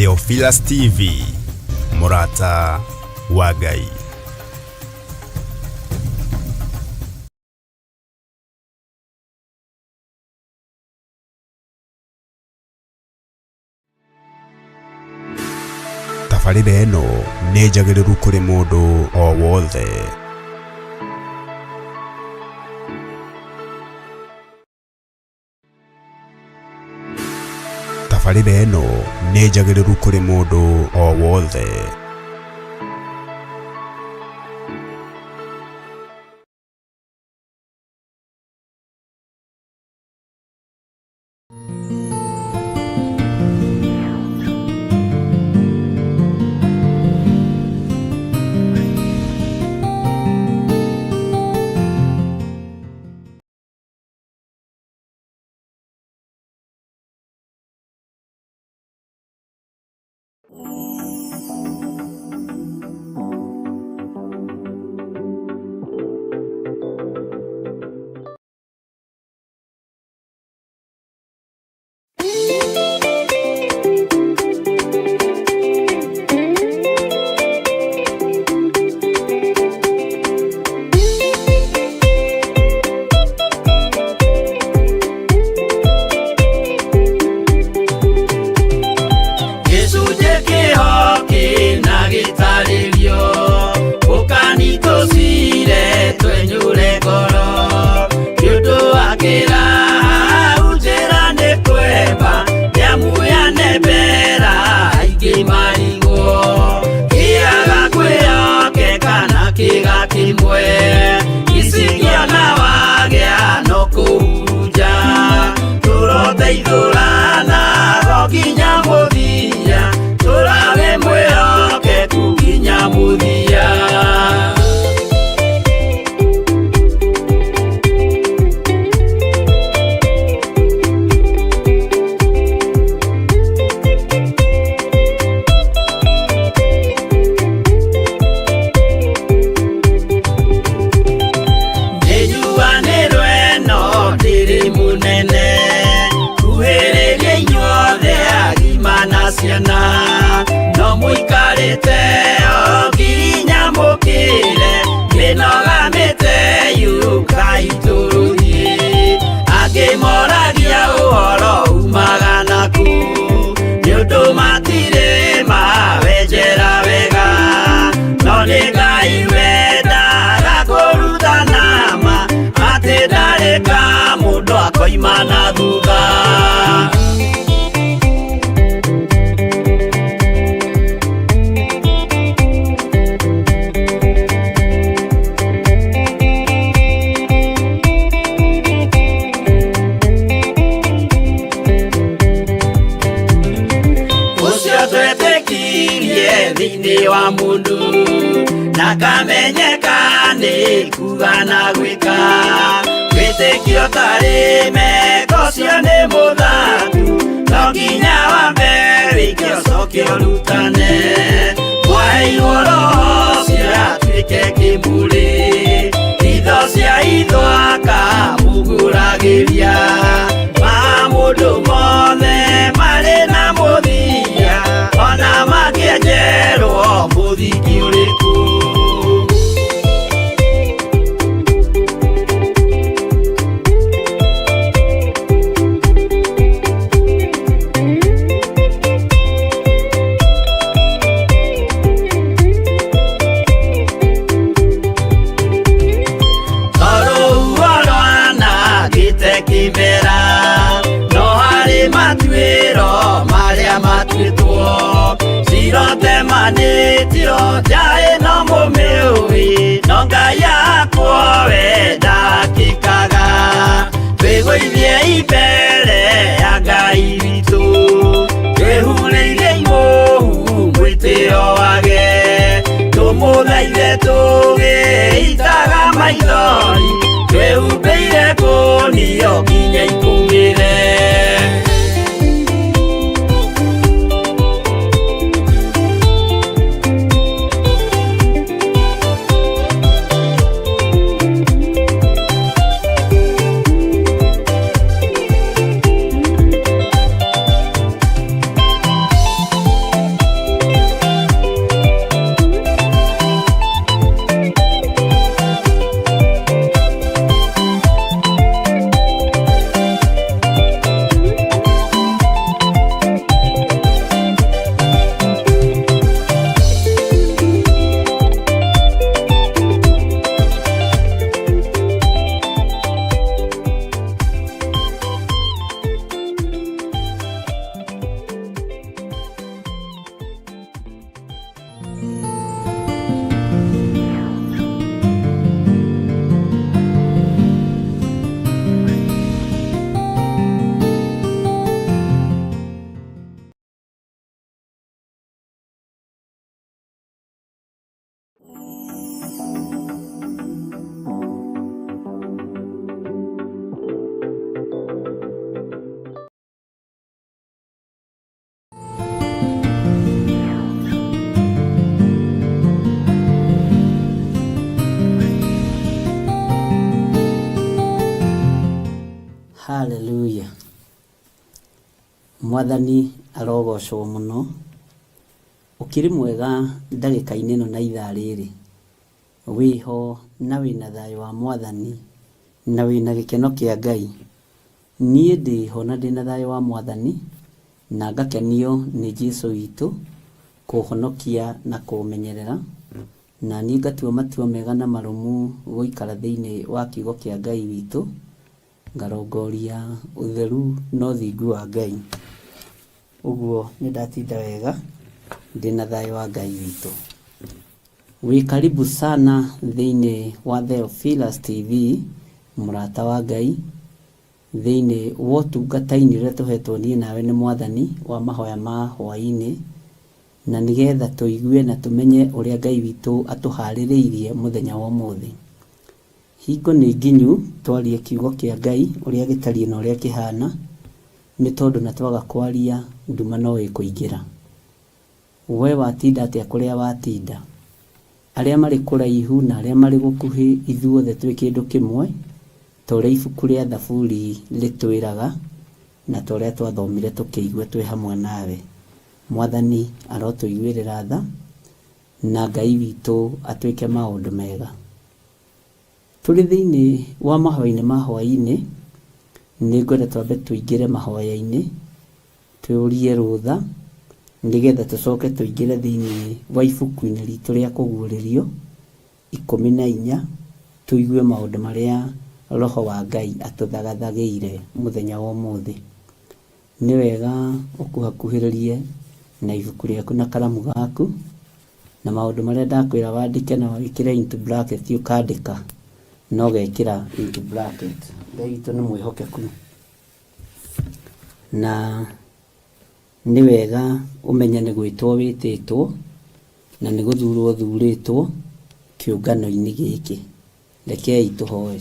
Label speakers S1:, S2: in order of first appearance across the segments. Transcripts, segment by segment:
S1: Theophilus TV, mũrata wa Ngai. Tabarĩra ĩno nĩ njagĩrĩru kũrĩ mũndũ o wothe. Tabarĩra ĩno nĩ njagĩrĩru kũrĩ mũndũ o wothe.
S2: Gĩcunjĩ kĩho kĩna gĩtarĩrio ũkani tũcire twenyũre ngoro nĩ ũndũ wa kĩraha njĩra nĩ kwemba nĩamu yanembera aingĩ marigwo kĩaga kwĩyokeka na kĩga kĩmwe icingĩona wagĩa no kũhurunja tũroteithũrana go nginya mũthia tũrawe mwĩhokeku nginya mũthia. Nĩnjuanĩrwo ĩno ndĩrĩ mũnene kuhĩrĩria inyuothe agima na ciana no mũikarĩte o nginya mũkĩre mĩnoga mĩte yũkai tũrũthiĩ angĩ moragia ũhoro umaga naku nĩ ũndũ matirĩ mawenjera wega no nĩ Ngai wendaga kũrutana ma atĩ ndarĩ ka mũndũ akoima na thutha. Ũcio twetĩkirie thĩinĩ wa mũndũ na kamenyeka nĩ kuga na gwĩka wĩtĩkio tarĩ meko ũcio nĩ mũthatu no nginya wambe wĩke ũcoke ũrutane mwaheirwo roho ũcio atuĩke kĩmũrĩ itho cia itho akamũgũragĩria ma mũndũ mothe marĩ na mũthia ona mangĩenjerwo mũthingi ũrĩkũ. Tondũ ruo rwa
S3: Haleluya. Mwathani arogocwo mũno. Ũkĩrĩ mwega ndagĩka-inĩ ĩno na ithaa rĩrĩ. Wĩho na wĩna thayũ wa Mwathani na wĩna gĩkeno kĩa Ngai. Niĩ ndĩho na ndĩna thayũ wa Mwathani na ngakenio nĩ Jesu witũ kũhonokia na kũmenyerera. Na niĩ ngatua matua mega na marũmu gũikara thĩinĩ wa kiugo kĩa Ngai witũ, ngarongoria ũtheru na ũthingu wa Ngai. Ũguo nĩ ndatinda wega ndĩna thayũ wa Ngai witũ. Wĩ karibu sana thĩinĩ wa Theophilus TV, mũrata wa Ngai, thĩinĩ wa ũtungata-inĩ ũrĩa tũhetwo niĩ nawe nĩ Mwathani wa mahoya ma hwaĩ-inĩ, na nĩgetha tũigue na tũmenye ũrĩa Ngai witũ atũharĩrĩirie mũthenya wa ũmũthĩ. Hingo nĩ nginyu twarie kiugo kĩa Ngai ũrĩa gĩtariĩ na ũrĩa kĩhana, nĩ tondũ na twaga kwaria nduma no ĩkũingĩra. We watinda atĩa kũrĩa watinda? Arĩa marĩ kũraihu na arĩa marĩ gũkuhĩ ithuothe twĩ kĩndũ kĩmwe, ta ũrĩa ibuku rĩa Thaburi rĩtwĩraga na ta ũrĩa twathomire tũkĩigua twĩ hamwe nawe. Mwathani arotũiguĩrĩra tha na Ngai witũ atwĩke maũndũ mega. Tũrĩ thĩinĩ wa mahoya-inĩ ma hwaĩ-inĩ, nĩ ngwenda twambe tũingĩre mahoya-inĩ, twĩũrie rũtha, nĩgetha tũcoke tũingĩre thĩinĩ wa ibuku-inĩ ritũ rĩa kũguũrĩrio 14, tũigue maũndũ marĩa Roho wa Ngai atũthagathagĩire mũthenya wa ũmũthĩ. Nĩ wega ũkuhakuhĩrĩrie na ibuku rĩaku na karamu gaku, na maũndũ marĩa ndakwĩra wandĩke na wĩkĩre into bracket ũkandĩka na ũgekĩra into bracket. Ngai witũ nĩ mwĩhokeku na nĩ wega ũmenye nĩ gwĩtwo wĩtĩtwo na nĩ gũthurwo ũthurĩtwo kĩũngano-inĩ gĩkĩ. Rekei tũhoe.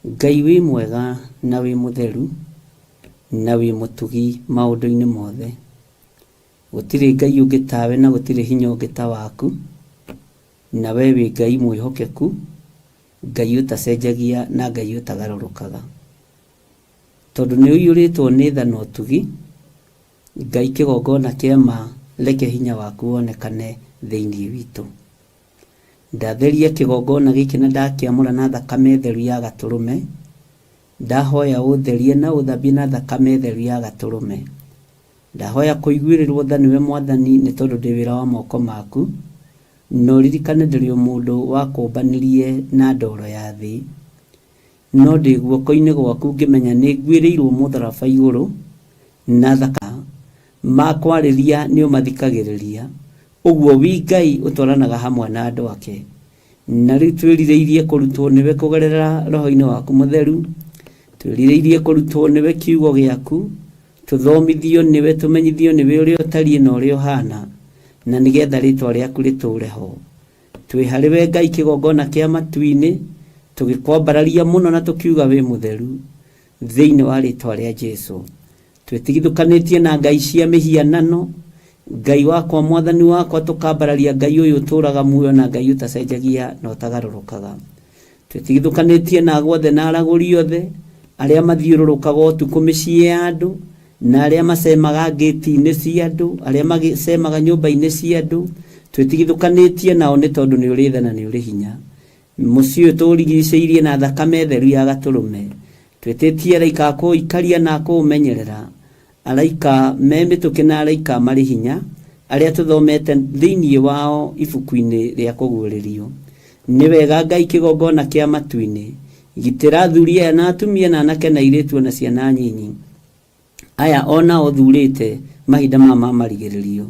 S3: Ngai wĩ mwega na wĩ mũtheru na wĩ mũtugi maũndũ-inĩ mothe. Gũtirĩ Ngai ũngĩ tawe na gũtirĩ hinya ũngĩ ta waku, na we wĩ Ngai mwĩhokeku, Ngai ũtacenjagia na Ngai ũtagarũrũkaga. Tondũ nĩ ũiyũrĩtwo nĩ tha na ũtugi, Ngai kĩgongona kĩa ma, reke hinya waku wonekane thĩinĩ witũ. Ndatheria kĩgongona gĩkĩ na ndakĩamũra na thakame theru ya gatũrũme, ndahoya ũtherie na ũthambie na thakame theru ya gatũrũme. Ndahoya kũiguĩrĩrwo tha nĩwe Mwathani nĩ tondũ ndĩ wĩra wa moko maku, na ũririkane ndĩrĩ o mũndũ wakũmbanirie na ndoro ya thĩ. No ndĩ guoko-inĩ gwaku ngĩmenya nĩ nguĩrĩirwo mũtharaba igũrũ na thakame makwarĩria nĩ ũmathikagĩrĩria. Ũguo wi Ngai ũtwaranaga hamwe na andũ ake. Na rĩu twĩrirĩirie kũrutwo nĩwe kũgerera roho-inĩ waku mũtheru, twĩrirĩirie kũrutwo nĩwe kiugo gĩaku, tũthomithio nĩwe, tũmenyithio nĩwe ũrĩa ũtariĩ na ũrĩa ũhana, na nĩgetha rĩtwa rĩaku rĩtũũre ho. Twĩ harĩ we Ngai kĩgongona kĩa matu-inĩ, tũgĩkwambararia mũno na tũkiuga wĩ mũtheru, thĩinĩ wa rĩtwa rĩa Jesu. Twĩtigithũkanĩtie na ngai cia mĩhianano, Ngai wakwa, Mwathani wakwa, tũkambararia Ngai ũyũ ũtũũraga muoyo na Ngai ũtacenjagia na ũtagarũrũkaga. Twĩtigithũkanĩtie na ago othe na aragũri othe, arĩa mathiũrũrũkaga ũtukũ mĩciĩ ya andũ, na arĩa macemaga ngĩti-inĩ cia andũ, arĩa macemaga nyũmba-inĩ cia andũ. Twĩtigithũkanĩtie nao nĩ tondũ nĩ ũrĩ tha na nĩ ũrĩ hinya. Mũciĩ ũyũ tũũrigicĩirie na thakame theru ya gatũrũme. Twĩtĩtie araika a kũũikaria na a kũũmenyerera, araika me mĩtũkĩ na araika marĩ hinya, arĩa tũthomete thĩinĩ wao ibuku-inĩ rĩa Kũguũrĩrio. Nĩ wega Ngai kĩgongona kĩa matu-inĩ, gitĩra athuri aya na atumia na anake na airĩtu o na ciana nyinyi. Aya o nao ũthuurĩte mahinda maya ma marigĩrĩrio.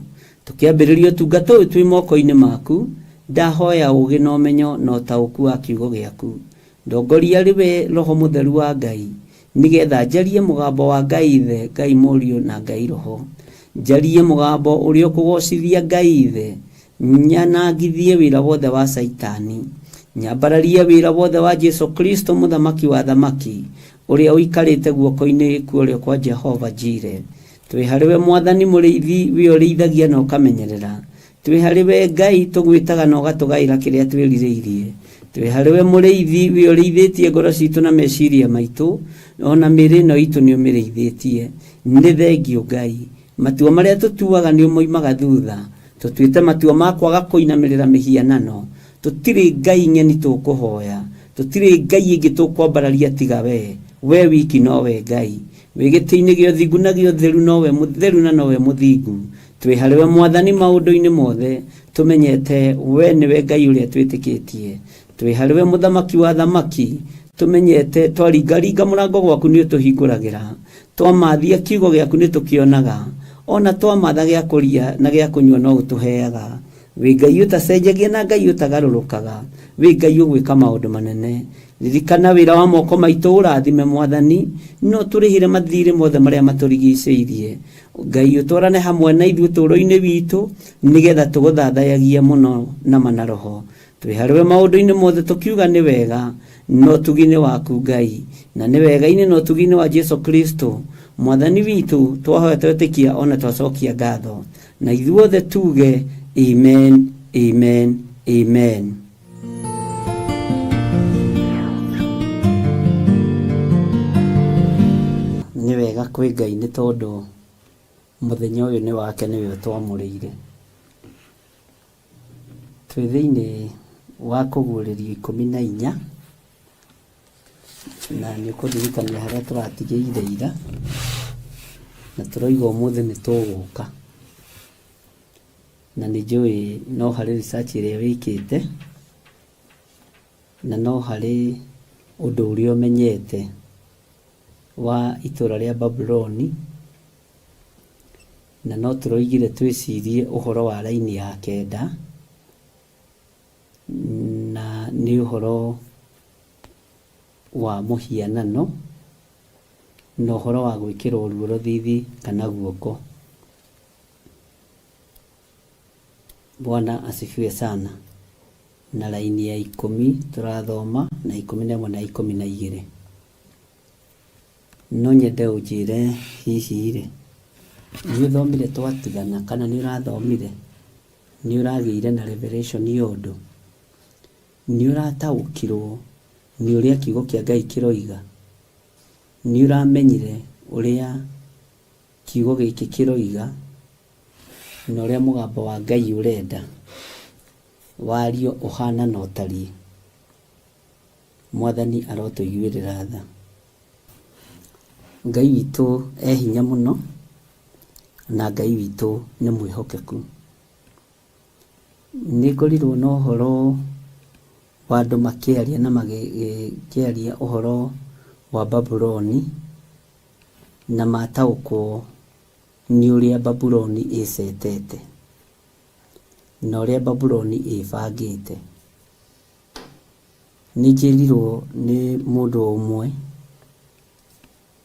S3: Tũkĩambĩrĩria ũtungata ũyũ twĩ moko-inĩ maku, ndahoya ũũgĩ na ũmenyo na ũtaũku wa kiugo gĩaku. Ndongoria arĩ we Roho Mũtheru wa Ngai, nĩgetha njarie mũgambo wa Ngai Ithe, Ngai Mũriũ na Ngai Roho. Njarie mũgambo ũrĩa ũkũgocithia Ngai Ithe, nyanangithie wĩra wothe wa Caitani, nyambararie wĩra wothe wa Jesu Kristo mũthamaki wa athamaki, ũrĩa ũikarĩte guoko-inĩ kwa ũrĩo kwa Jehova Jire. Twĩ harĩ we Mwathani mũrĩithi, we ũrĩithagia na ũkamenyerera. Twĩ harĩ we Ngai tũgwĩtaga na ũgatũgaĩra kĩrĩa twĩrirĩirie. Twĩ harĩ we mũrĩithi, we ũrĩithĩtie ngoro citũ na meciria maitũ, ona mĩĩrĩ ĩno itũ nĩ ũmĩrĩithĩtie. Nĩ thengiũ Ngai. Matua marĩa tũtuaga nĩ ũmoimaga thutha. Tũtuĩte matua ma kwaga kũinamĩrĩra mĩhianano. Tũtirĩ ngai ng'eni tũkũhoya. Tũtirĩ ngai ĩngĩ tũkwambararia tiga we. We wiki nowe Ngai. Wĩ gĩtĩ-inĩ gĩa ũthingu na gĩa ũtheru nowe mũtheru na nowe mũthingu. Twĩ harĩ we Mwathani maũndũ-inĩ mothe, tũmenyete we nĩwe Ngai ũrĩa twĩtĩkĩtie. Twĩ harĩ we Mũthamaki wa athamaki, tũmenyete twaringaringa mũrango gwaku nĩ ũtũhingũragĩra. Twamathia kiugo gĩaku nĩ tũkĩonaga. Ona twamatha gĩa kũria na gĩa kũnyua no ũtũheaga. Wĩ Ngai ũtacenjagia na Ngai ũtagarũrũkaga. Wĩ Ngai ũgwĩka maũndũ manene. Ririkana wĩra wa moko maitũ ũrathime Mwathani, no tũrĩhĩre mathiirĩ mothe marĩa matũrigicĩirie. Ngai ũtwarane hamwe na ithuĩ ũtũũro-inĩ witũ nĩgetha tũgũthathayagie mũno na ma na roho. Twĩ harĩwe maũndũ-inĩ mothe tũkiuga nĩ wega na ũtugi-inĩ waku Ngai, na nĩ wega-inĩ na ũtugi-inĩ wa Jesu Kristo Mwathani witũ twahoya twetĩkia ona twacokia ngatho. Na ithuothe tuge amen, amen, amen. Nĩ wega kwĩ Ngai nĩ tondũ mũthenya ũyũ nĩ wake nĩwe ũtwamũrĩire. Twĩ thĩinĩ wa kũguũrĩrio 14 na nĩ ũkũndirikania harĩa tũratigĩire ira na tũroiga ũmũthĩ nĩ tũgũka. Na nĩ njũĩ no harĩ research ĩrĩa wĩkĩte na no harĩ ũndũ ũrĩa ũmenyete wa itũra rĩa Babuloni, na no tũroigire twĩcirie ũhoro wa raini ya kenda, na nĩ ũhoro wa mũhianano na ũhoro wa gwĩkĩrwo ruo rũthithi kana guoko. Bwana asifiwe sana. Na raini ya 10 tũrathoma na 11 na 12. No nyende ũnjĩre hihi rĩ, nĩ ũthomire twatigana kana nĩ ũrathomire? Nĩ ũragĩire na revelation ya ũndũ? Nĩ ũrataũkirwo nĩ ũrĩa kiugo kĩa Ngai kĩroiga? Nĩ ũramenyire ũrĩa kiugo gĩkĩ kĩroiga na ũrĩa mũgambo wa Ngai ũrenda wario ũhana na ũtariĩ? Mwathani arotũiguĩrĩra tha. Ngai witũ e hinya mũno na Ngai witũ nĩ mwĩhokeku. Nĩ ngorirwo na ũhoro wa andũ makĩaria na magĩkĩaria ũhoro wa Babuloni na mataũkwo nĩ ũrĩa Babuloni ĩcetete na ũrĩa Babuloni ĩbangĩte. Nĩ njĩrirwo nĩ mũndũ ũmwe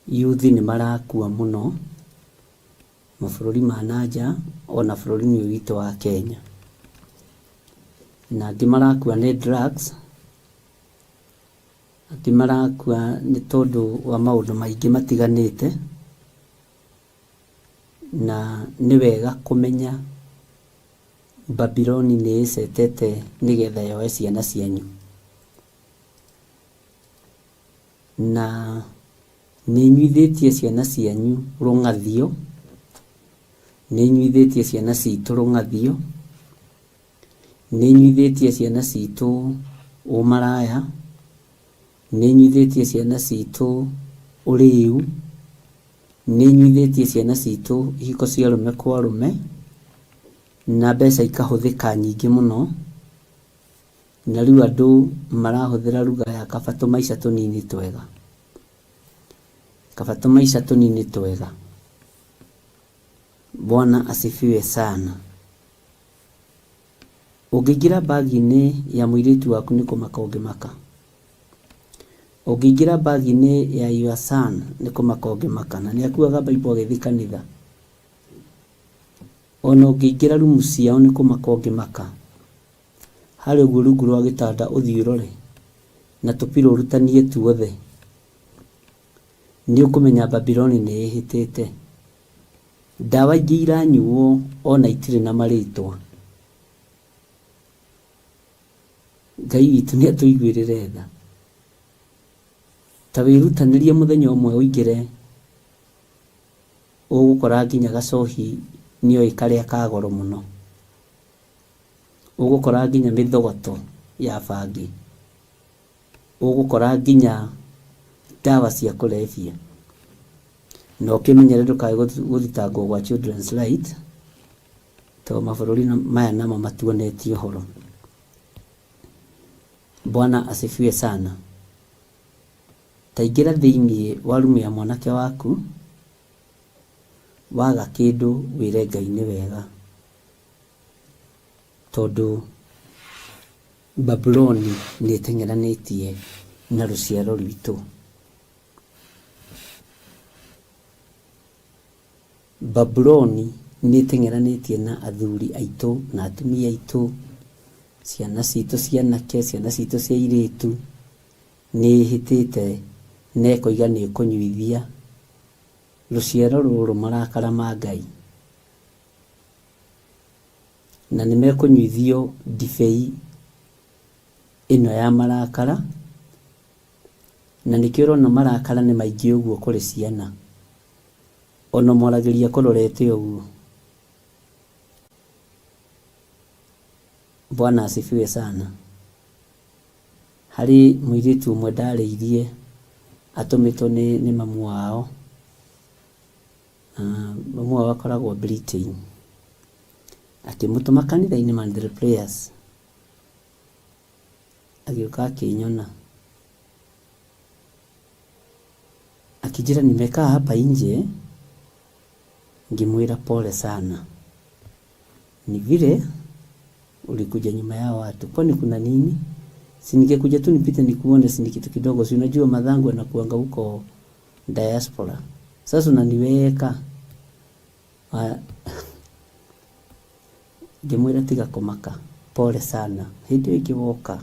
S3: yuthi nĩ marakua mũno mabũrũri ma na nja ona bũrũri-inĩ ũyũ witũ wa Kenya. Na angĩ marakua nĩ drugs, angĩ marakua nĩ tondũ wa maũndũ maingĩ matiganĩte, na nĩ wega kũmenya Babuloni nĩ ĩcetete nĩgetha yoe ciana cianyu. Na nĩ ĩnyuithĩtie ciana cianyu rũng'athio, nĩ ĩnyuithĩtie ciana citũ rũng'athio, nĩ ĩnyuithĩtie ciana citũ ũmaraya, nĩ ĩnyuithĩtie ciana citũ ũrĩu, nĩ ĩnyuithĩtie ciana citũ ihiko cia arũme kwa arũme, na mbeca ikahũthĩka nyingĩ mũno, na rĩu andũ marahũthĩra lugha ya kaba tũmaica tũnini twega. Kaba tũmaica tũnini twega. Bwana asifiwe sana. Ũngĩingĩra bagi-inĩ ya mũirĩtu waku nĩ kũmaka ũngĩmaka. Ũngĩingĩra bagi-inĩ ya your son nĩ kũmaka ũngĩmaka, na nĩ akuaga Bible agĩthiĩ kanitha. Ona ũngĩingĩra rumu ciao nĩ kũmaka ũngĩmaka. Harĩa ũguo rungu rwa gĩtanda ũthiĩ ũrore na tũpiro ũrutanie tuothe, nĩ ũkũmenya Babuloni nĩ ĩhĩtĩte. Ndawa ingĩ iranyuo ona itirĩ na marĩtwa. Ngai witũ nĩ atũiguĩrĩre tha. Ta wĩrutanĩrie mũthenya ũmwe ũingĩre ũgũkora nginya gacohi nĩoĩ karĩa ka goro mũno. Ũgũkora nginya mĩthogoto ya bangi. Ũgũkora nginya ndawa cia kũrebia. Na ũkĩmenyere ndũkae gũthitangwo gwa Children's Right, tondũ mabũrũri maya namo matuonetie ũhoro. Bwana asifiwe sana. Ta ingĩra thĩinĩ wa rumu ya mwanake waku, waga kĩndũ wĩre Ngai nĩ wega, tondũ Babuloni nĩ ĩteng'eranĩtie na rũciaro rwitũ. Babuloni nĩ ĩteng'eranĩtie na athuri aitũ na atumia aitũ, ciana citũ cia anake, ciana citũ cia airĩtu, nĩ ĩhĩtĩte na ĩkoiga nĩ ĩkũnyuithia rũciaro rũrũ marakara ma Ngai. Na nĩ mekũnyuithio ndibei ĩno ya marakara, na nĩkĩo ũrona marakara nĩ maingĩ ũguo kũrĩ ciana. Ona ũmwaragĩria akũrorete ũguo. Bwana asifiwe sana. Harĩ mũirĩtu ũmwe ndarĩirie atũmĩtwo nĩ, nĩ mamu wao. Mamu wao akoragwo Britain. Akĩmũtũma kanitha-inĩ Monthly Prayers. Agĩũka akĩnyona. Akĩnjĩra nimekaa hapa nje, ngĩmwĩra pole sana. Ni vile ulikuja nyuma ya watu. Kwani kuna nini? Si ningekuja tu nipite nikuone, si ni kitu kidogo. Si unajua mathangu anakuanga huko diaspora. Sasa unaniweka. Ngĩmwĩra tiga kũmaka, pole sana. Hĩndĩ ĩyo ĩngĩ woka,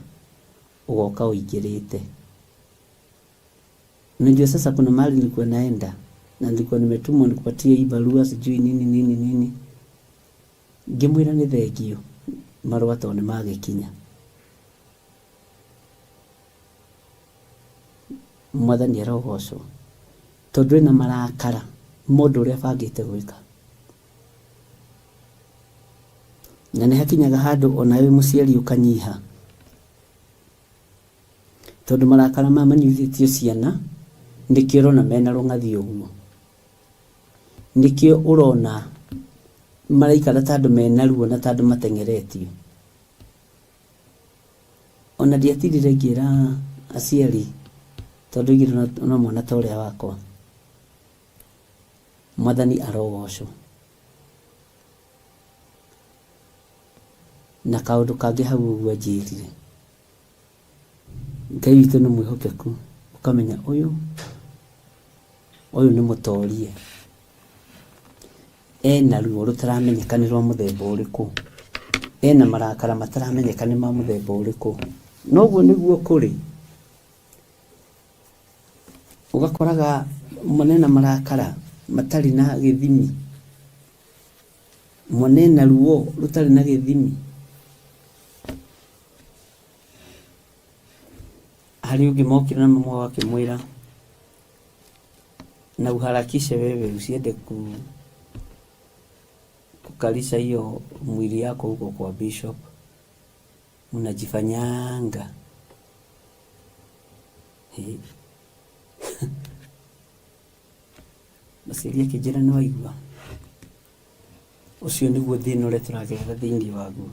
S3: ũgoka ũingĩrĩte. Unajua sasa kuna mahali nilikuwa naenda na nilikuwa nimetumwa nikupatie hii barua sijui nini nini nini. Ngĩmwĩra nĩ thengio marũa tondũ nĩ magĩkinya. Mwathani arogocwo tondũ ena marakara ma ũndũ ũrĩa abangĩte gwĩka. Na nĩ hakinyaga handũ onawe wĩ mũciari ũkanyiha, tondũ marakara maya manyuithĩtio ciana nĩkĩo ũrona mena rũng'athio ũguo. Nĩkĩo ũrona maraikara ta andũ mena ruo na ta andũ mateng'eretio. Ona ndiatindire ngĩra aciari tondũ oigire no mwana ta ũrĩa wakwa. Mwathani arogocwo. Na kaũndũ kangĩ hau ũguo anjĩrire, Ngai witũ nĩ mwĩhokeku, ũkamenya ũyũ, ũyũ nĩ mũtorie. Ena ruo rũtaramenyeka nĩ rwa mũthemba ũrĩkũ, ena marakara mataramenyeka nĩ ma mũthemba ũrĩkũ. Noguo nĩguo kũrĩ. Ũgakoraga mwana ena marakara matarĩ na gĩthimi, mwana ena ruo rũtarĩ na gĩthimi. Harĩ ũngĩ mokire na mamu wao akĩmwĩra na uharakishe wewe usiende kukalisha hiyo mwili yako huko kwa bishop, mnajifanyanga. Mũciari akĩnjĩra nĩ waigua, ũcio nĩguo thĩna ũrĩa tũragerera thĩinĩ waguo.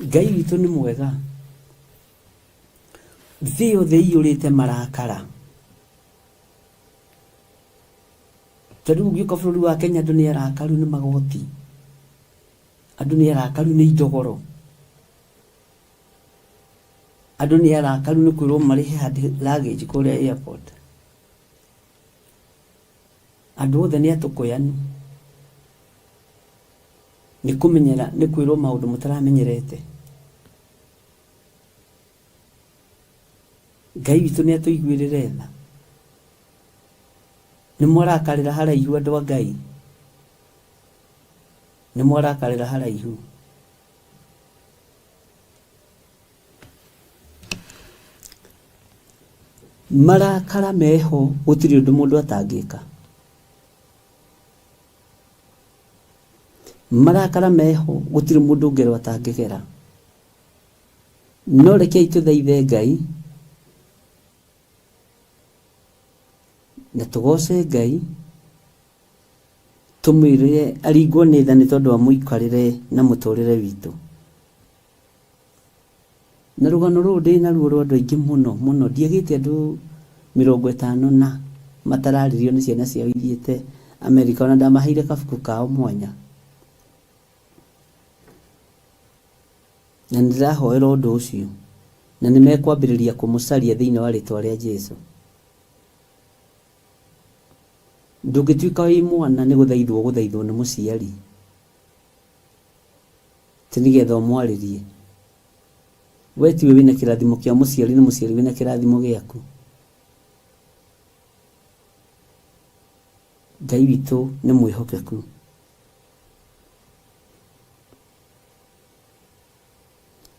S3: Ngai witũ nĩ mwega. Thĩ yothe ĩiyũrĩte marakara. Ta rĩu ũngĩũka bũrũri wa Kenya andũ nĩ arakaru nĩ magoti, andũ nĩ arakaru nĩ indogoro, andũ nĩ arakaru nĩ kwĩrwo marĩhe hand luggage kũrĩa airport. Andũ othe nĩ atũkũyanu nĩ kũmenyera nĩ kwĩrwo maũndũ mũtaramenyerete. Ngai witũ nĩ atũiguĩrĩre tha. Nĩ mwarakarĩra haraihu andũ a Ngai, nĩ mwarakarĩra haraihu. Marakara meho gũtirĩ ũndũ mũndũ atangĩka. Marakara meho gũtirĩ mũndũ ngero atangĩgera. No rekei tũthaithe Ngai na tũgoce Ngai tũmwĩre aringwo nĩ tha nĩ tondũ wa mũikarĩre na mũtũrĩre witũ. Na rũgano rũrũ ndĩ naruo rwa andũ aingĩ mũno mũno, ndiagĩte andũ 50 na matararĩrio nĩ ciana ciao ithiĩte Amerika, ona ndamaheire kabuku kao mwanya. Na nĩ ndĩrahoera ũndũ ũcio, na nĩ mekwambĩrĩria kũmũcaria thĩinĩ wa rĩtwa rĩa Jesu. Ndũngĩtuĩka wĩ mwana nĩ gũthaithwo ũgũthaithwo nĩ mũciari, atĩ nĩgetha ũmwarĩrie. We tiwe wĩna kĩrathimo kĩa mũciari nĩ mũciari wĩna kĩrathimo gĩaku. Ngai witũ nĩ mwĩhokeku.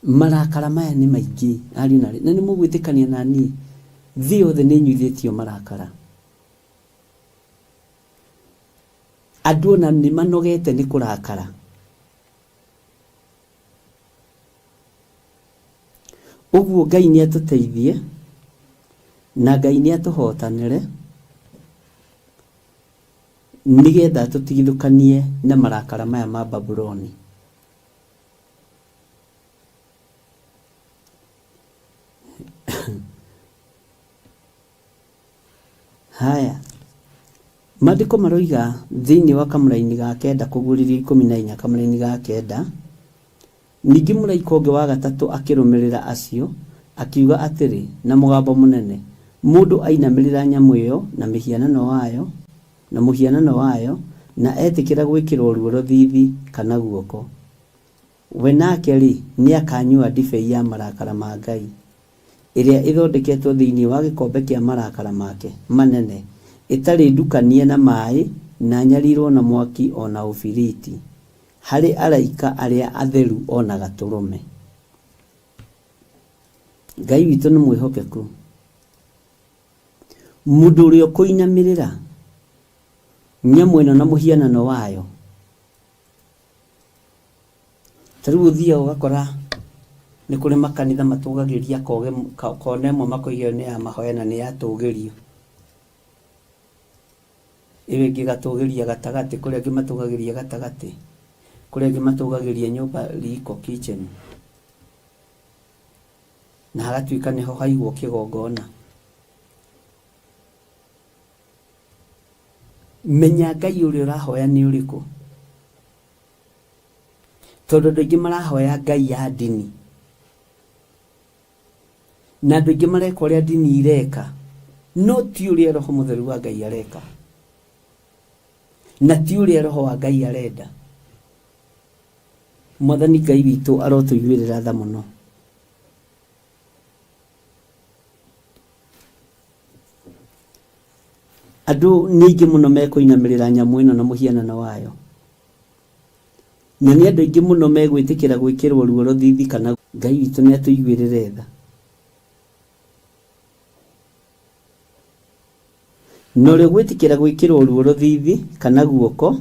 S3: Marakara maya nĩ maingĩ ariũ na aarĩ, na nĩ mũgwĩtĩkania na niĩ, thĩ yothe nĩ ĩnyuithĩtio marakara. Andũ ona nĩ manogete nĩ kũrakara. Ũguo Ngai nĩ atũteithie na Ngai nĩ atũhotanĩre nĩgetha atũtigithũkanie na marakara maya ma Babuloni. Haya, maandĩko maroiga thĩinĩ wa kamũraini ga kenda kũguũrĩrio 14 kamũraini ga kenda, ningĩ mũraika ũngĩ wa gatatũ akĩrũmĩrĩra acio, akiuga atĩrĩ na mũgambo mũnene, mũndũ ainamĩrĩra nyamũ ĩyo na mĩhianano wayo, na mũhianano wayo, na etĩkĩra gwĩkĩrwo ruoro thiithi kana guoko, we nake-rĩ, nĩakanyua ndibei ya marakara ma Ngai, ĩrĩa ĩthondeketwo thĩinĩ wa gĩkombe kĩa marakara make manene, ĩtarĩ ndukanie na maĩ, na nyarirwo na mwaki o na ũbiriti, harĩ araika arĩa atheru o na Gatũrũme. Ngai witũ nĩ mwĩhokeku. Mũndũ ũrĩa ũkũinamĩrĩra nyamũ ĩno na mũhianano wayo, ta rĩu ũthiaga ũgakora nĩ kũrĩ makanitha matũgagĩria kona ĩmwe makoiga ĩyo nĩ ya mahoya na nĩ yatũgĩrio. Ĩyo ĩngĩ ĩgatũgĩria gatagatĩ, kũrĩ angĩ matũgagĩria gatagatĩ, kũrĩ angĩ matũgagĩria nyũmba riko kitchen, na hagatuĩka nĩho haigwo kĩgongona. Menya Ngai ũrĩa ũrahoya nĩ ũrĩkũ. Tondũ andũ aingĩ marahoya Ngai ya ndini. Na andũ aingĩ mareka ũrĩa ndini ireka, no ti ũrĩa Roho Mũtheru wa Ngai areka. Na ti ũrĩa Roho wa Ngai arenda. Mwathani Ngai witũ arotũiguĩrĩra tha mũno. Andũ nĩ aingĩ mũno mekũinamĩrĩra nyamũ ĩno na mũhianano wayo. Na nĩ andũ aingĩ mũno megwĩtĩkĩra gwĩkĩrwo ruoro thithi kana. Ngai witũ nĩ atũiguĩrĩre tha. Na ũrĩa ũgwĩtĩkĩra gwĩkĩrwo ruoro thithi kana guoko,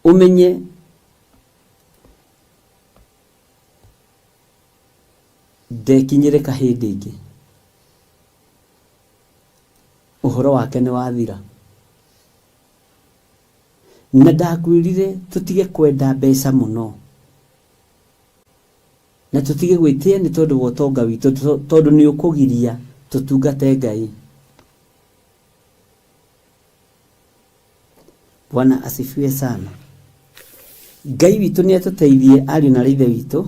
S3: ũmenye ndekinyĩrĩka hĩndĩ ĩngĩ. Ũhoro wake nĩ wathira. Na ndakwĩrire tũtige kwenda mbeca mũno. Na tũtige gwĩtĩa nĩ tondũ wa ũtonga witũ tondũ nĩ ũkũgiria tũtungate Ngai. Bwana asifiwe sana. Ngai witũ nĩ atũteithie ariũ na ithe witũ,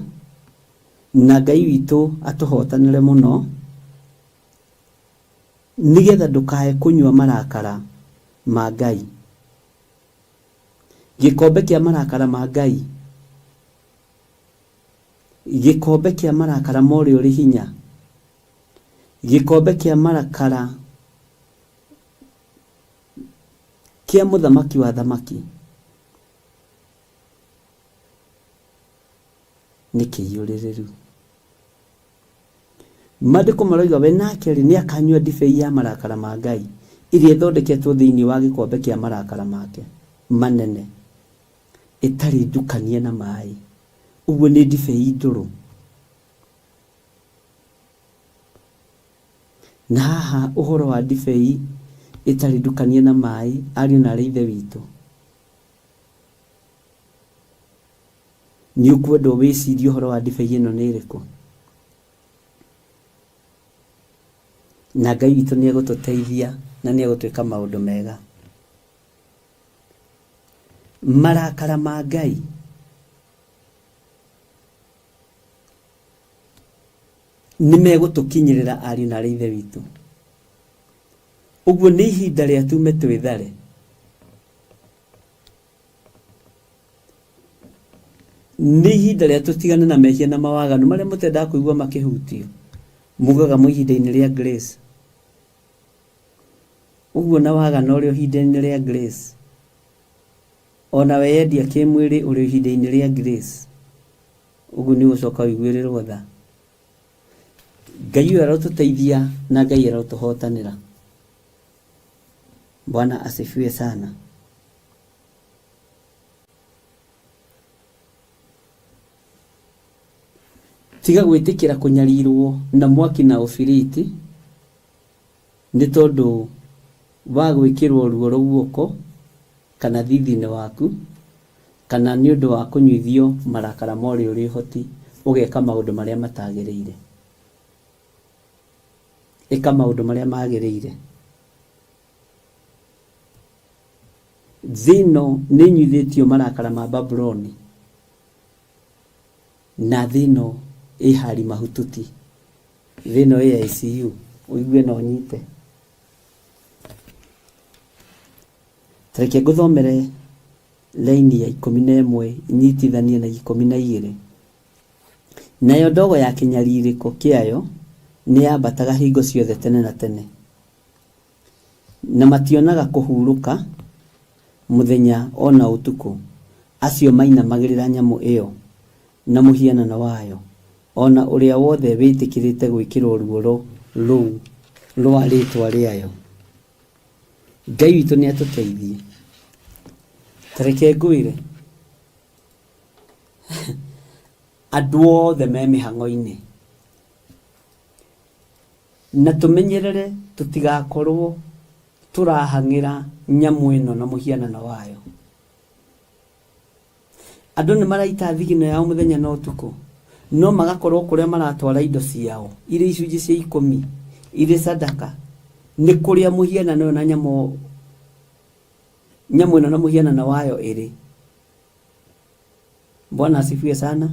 S3: na Ngai witũ atũhotanĩre mũno, nĩgetha ndũkae kũnyua marakara ma Ngai. Gĩkombe kĩa marakara ma Ngai, gĩkombe kĩa marakara ma ũrĩa ũrĩ hinya, gĩkombe kĩa marakara kĩa mũthamaki wa athamaki nĩ kĩiyũrĩrĩru. Maandĩko maroiga we nake-rĩ nĩ akanyua ndibei ya marakara ma Ngai ĩrĩa ĩthondeketwo thĩinĩ wa gĩkombe kĩa marakara make manene, ĩtarĩ ndukanie na maĩ. Ũguo nĩ ndibei ndũrũ. Na haha ũhoro wa ndibei ĩtarĩ ndukanie na maĩ, ariũ na aarĩ a Ithe witũ, nĩ ũkwendwo wĩcirie ũhoro wa ndibei ĩno nĩ ĩrĩkũ. Na Ngai witũ nĩ egũtũteithia na nĩ egũtwĩka maũndũ mega. Marakara ma Ngai nĩ megũtũkinyĩrĩra ariũ na aarĩ a Ithe witũ. Ũguo nĩ ihinda rĩa tume twĩthare. Nĩ ihinda rĩa tũtigane na mehia na mawaganu marĩa mũtendaga kũigua makĩhutio. Mugaga mwĩ ihinda-inĩ rĩa grace. Ũguo na wagana ũrĩ ihinda-inĩ rĩa grace. Ona weyendia kĩmwĩrĩ ũrĩ ihinda-inĩ rĩa grace. Ũguo nĩ ũgũcoka ũiguĩrĩrwo tha. Ngai ũyũ arotũteithia na Ngai arotũhotanĩra. Bwana asifiwe sana. Tiga gwĩtĩkĩra kũnyarirwo na mwaki na ũbiriti nĩ tondũ wa gwĩkĩrwo ruoro guoko kana thithi-inĩ waku, kana nĩ ũndũ wa kũnyuithio marakara ma ũrĩa ũrĩ ũhoti ũgeka maũndũ marĩa matagĩrĩire. Ĩka maũndũ marĩa magĩrĩire. Thĩ ĩno nĩ ĩnyuithĩtio marakara ma Babuloni, na thĩ ĩno ĩ hali mahututi. Thĩ ĩno ĩ ICU, ũigue na ũnyite. Ta reke ngũthomere raini ya 11 nyitithanie na 12. Nayo ndogo ya kĩnyarirĩko kĩayo nĩyambataga hingo ciothe tene na tene, na mationaga kũhurũka mũthenya o na ũtukũ, acio mainamagĩrĩra nyamũ ĩyo na mũhianano wayo, o na ũrĩa wothe wĩtĩkĩrĩte gwĩkĩrũo ruoro rũu rwa rĩĩtwa rĩayo. Ngai witũ nĩ atũteithie. Ta reke ngwĩre, andũ othe me mĩhang'o-inĩ, na tũmenyerere tũtigakorwo tũrahang'ĩra nyamũ ĩno na mũhianano wayo. Andũ nĩ maraita thigino yao mũthenya na ũtukũ, no magakorwo kũrĩa maratwara indo ciao irĩ icunjĩ cia ikũmi, irĩ sadaka, nĩ kũrĩa mũhianano ũyũ na nyamũ nyamũ ĩno na mũhianano wayo ĩrĩ. Bwana asifiwe sana.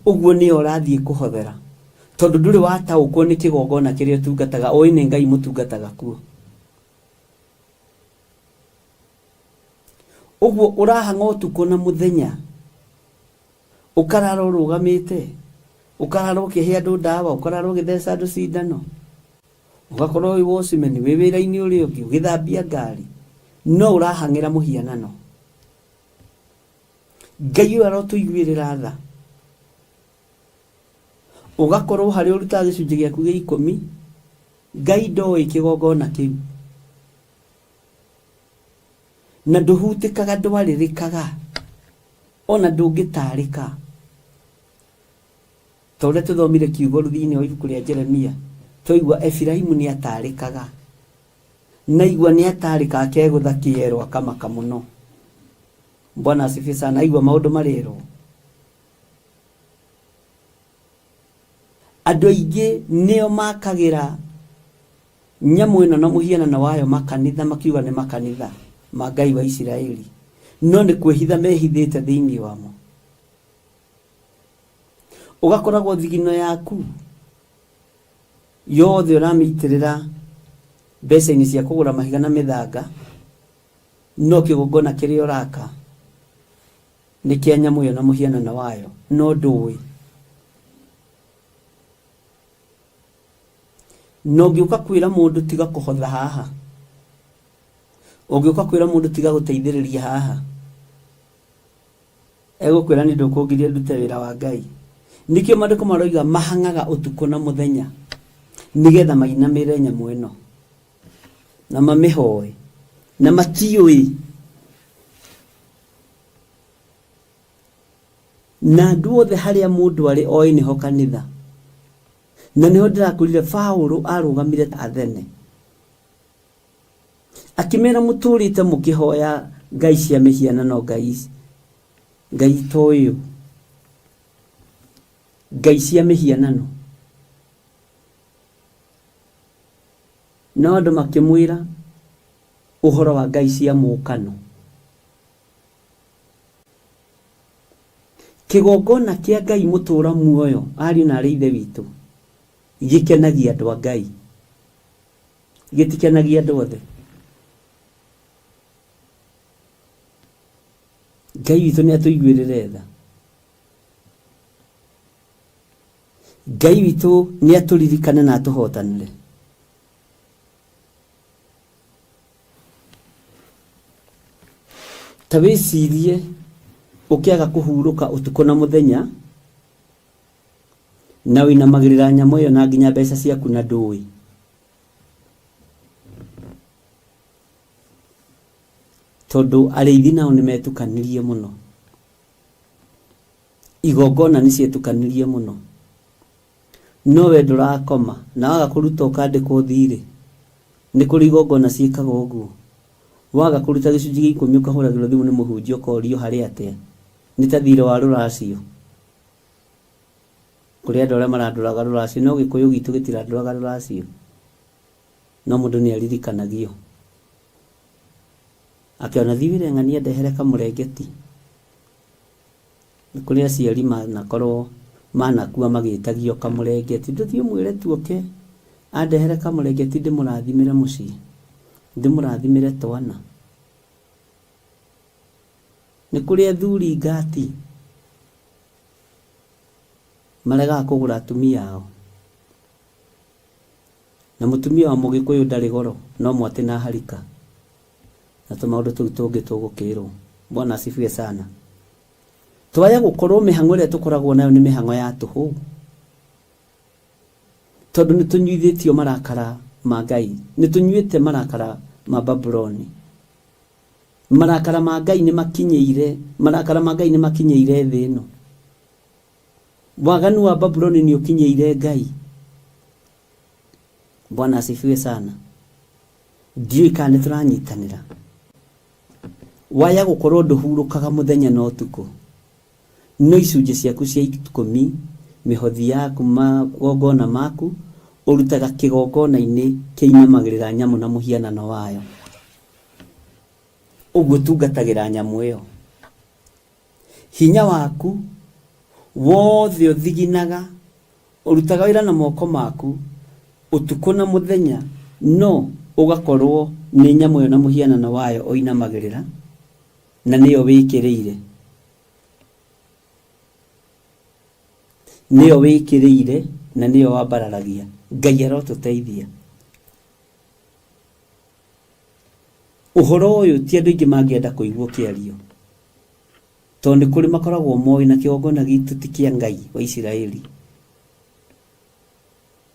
S3: Ũguo nĩyo ũrathiĩ kũhothera, tondũ ndũrĩ wataũkwo nĩ kĩgongona kĩrĩa ũtungataga, ũĩ nĩ Ngai mũtungataga kuo. Ũguo ũrahang'a ũtukũ na mũthenya, ũkarara ũrũgamĩte, ũkarara ũkĩhe andũ ndawa, ũkarara ũgĩtheca andũ cindano, ũgakorwo wĩ watchman, wĩ wĩra-inĩ ũrĩa ũngĩ, ũgĩthambia ngari, no ũrahang'ĩra mũhianano. Ngai ũyũ arotũiguĩrĩra tha. Ũgakorwo harĩa ũrutaga gĩcunjĩ gĩaku gĩa ikũmi, Ngai ndoĩ kĩgongona kĩu. Na ndũhutĩkaga ndwarĩrĩkaga, ona ndũngĩtarĩka. Ta ũrĩa tũthomire kiugo thĩinĩ wa ibuku rĩa Jeremia, twaigua Efiraimu nĩ atarĩkaga. Na aigua nĩ atarĩka akegũtha kĩero akamaka mũno. Bwana asifiwe sana, aigua maũndũ marerwo. Andũ aingĩ nĩo makagĩra nyamũ ĩno na mũhianano wayo makanitha, makiuga nĩ makanitha ma Ngai wa Isiraeli, no nĩ kwĩhitha mehithĩte thĩinĩ wamo. Ũgakoragwo thigino yaku yothe ũramĩitĩrĩra mbeca-inĩ cia kũgũra mahiga na mĩthanga, no kĩgongona kĩrĩa ũraka nĩ kĩa nyamũ ĩyo na mũhianano wayo, no ndũĩ. Na ũngĩũka kwĩra mũndũ tiga kũhotha haha, ũngĩũka kwĩra mũndũ tiga gũteithĩrĩria haha, egũkwĩra nĩ ndũkũngiria ndute wĩra wa Ngai. Nĩkĩo maandĩko maroiga mahang'aga ũtukũ na mũthenya nĩgetha mainamĩrĩre nyamũ ĩno na mamĩhoe na matiũĩ. Na andũ othe harĩa mũndũ arĩ oĩ nĩho kanitha. Na nĩho ndĩrakwĩrire Paũlũ arũgamire Athene. Akĩmera mũtũrĩte mũkĩhoya ngai cia mĩhianano ngai ngai itoĩyo ngai cia mĩhianano. No andũ makĩmwĩra ũhoro wa ngai cia mũkano. Kĩgongona kĩa Ngai mũtũra muoyo, ariũ na arĩ ithe witũ, gĩkenagia andũ a Ngai. Gĩtikenagia andũ othe. Ngai witũ nĩ atũiguĩrĩre tha. Ngai witũ nĩ atũririkane na atũhotanĩre. Ta wĩcirie ũkĩaga kũhurũka ũtukũ na mũthenya na ũinamagĩrĩra nyamũ ĩyo na nginya mbeca ciaku na ndũĩ. Tondũ arĩithi nao nĩ metukanirie mũno. Igongona nĩ cietukanirie mũno. No we ndũrakoma, na waga kũruta ũkandĩkwo thiirĩ. Nĩ kũrĩ igongona ciĩkaga ũguo. Waga kũruta gĩcunjĩ gĩa ikũmi ũkahũragĩrwo thimũ nĩ mũhunjia ũkorio harĩ atĩa. Nĩ ta thiirĩ wa rũracio. Kũrĩ andũ arĩa marandũraga rũracio, no Gĩkũyũ gitũ gĩtirandũraga rũracio. No mũndũ nĩ aririkanagio. Akĩona thiĩ wĩre ng'ania ndehere kamũrengeti. Nĩ kũrĩ aciari manakorwo manakua magĩtagio kamũrengeti. Ndũthiĩ ũmwĩre tu oke andehere kamũrengeti ndĩmũrathimĩre mũciĩ, ndĩmũrathimĩre twana. Nĩ kũrĩ athuri ngati maregaga kũgũra atumia ao. Na mũtumia wa mũgĩkũyũ ndarĩ goro, no mwatĩ na harika. Na tũmaũndũ tũu tũngĩ tũgũkĩrwo. Bwana asifiwe sana. Twaya gũkorwo mĩhang'o ĩrĩa tũkoragwo nayo nĩ mĩhang'o ya tũhũ. Tondũ nĩ tũnyuithĩtio marakara ma Ngai. Nĩ tũnyuĩte marakara ma Babuloni. Marakara ma Ngai nĩ makinyĩire, marakara ma Ngai nĩ makinyĩire thĩ ĩno. Waganu wa Babuloni nĩ ũkinyĩire Ngai. Bwana asifiwe sana. Ndiũĩ kana nĩ tũranyitanĩra. Waya gũkorwo ndũhurũkaga mũthenya na ũtukũ, no icunjĩ ciaku cia ikũmi, mĩhothi yaku, magongona maku, ũrutaga kĩgongona-inĩ kĩinamagĩrĩra nyamũ na mũhianano wayo. Ũguo ũtungatagĩra nyamũ ĩyo. Hinya waku wothe ũthiginaga, ũrutaga wĩra na moko maku ũtukũ na mũthenya, no ũgakorwo nĩ nyamũ ĩyo na mũhianano wayo ũinamagĩrĩra, na nĩyo wĩkĩrĩire. Nĩyo wĩkĩrĩire na nĩyo wambararagia. Ngai arotũteithia. Ũhoro ũyũ ti andũ aingĩ mangĩenda kũigua ũkĩario, tondũ nĩ kũrĩ makoragwo moĩ na kĩgongona gitũ ti kĩa Ngai wa Isiraeli.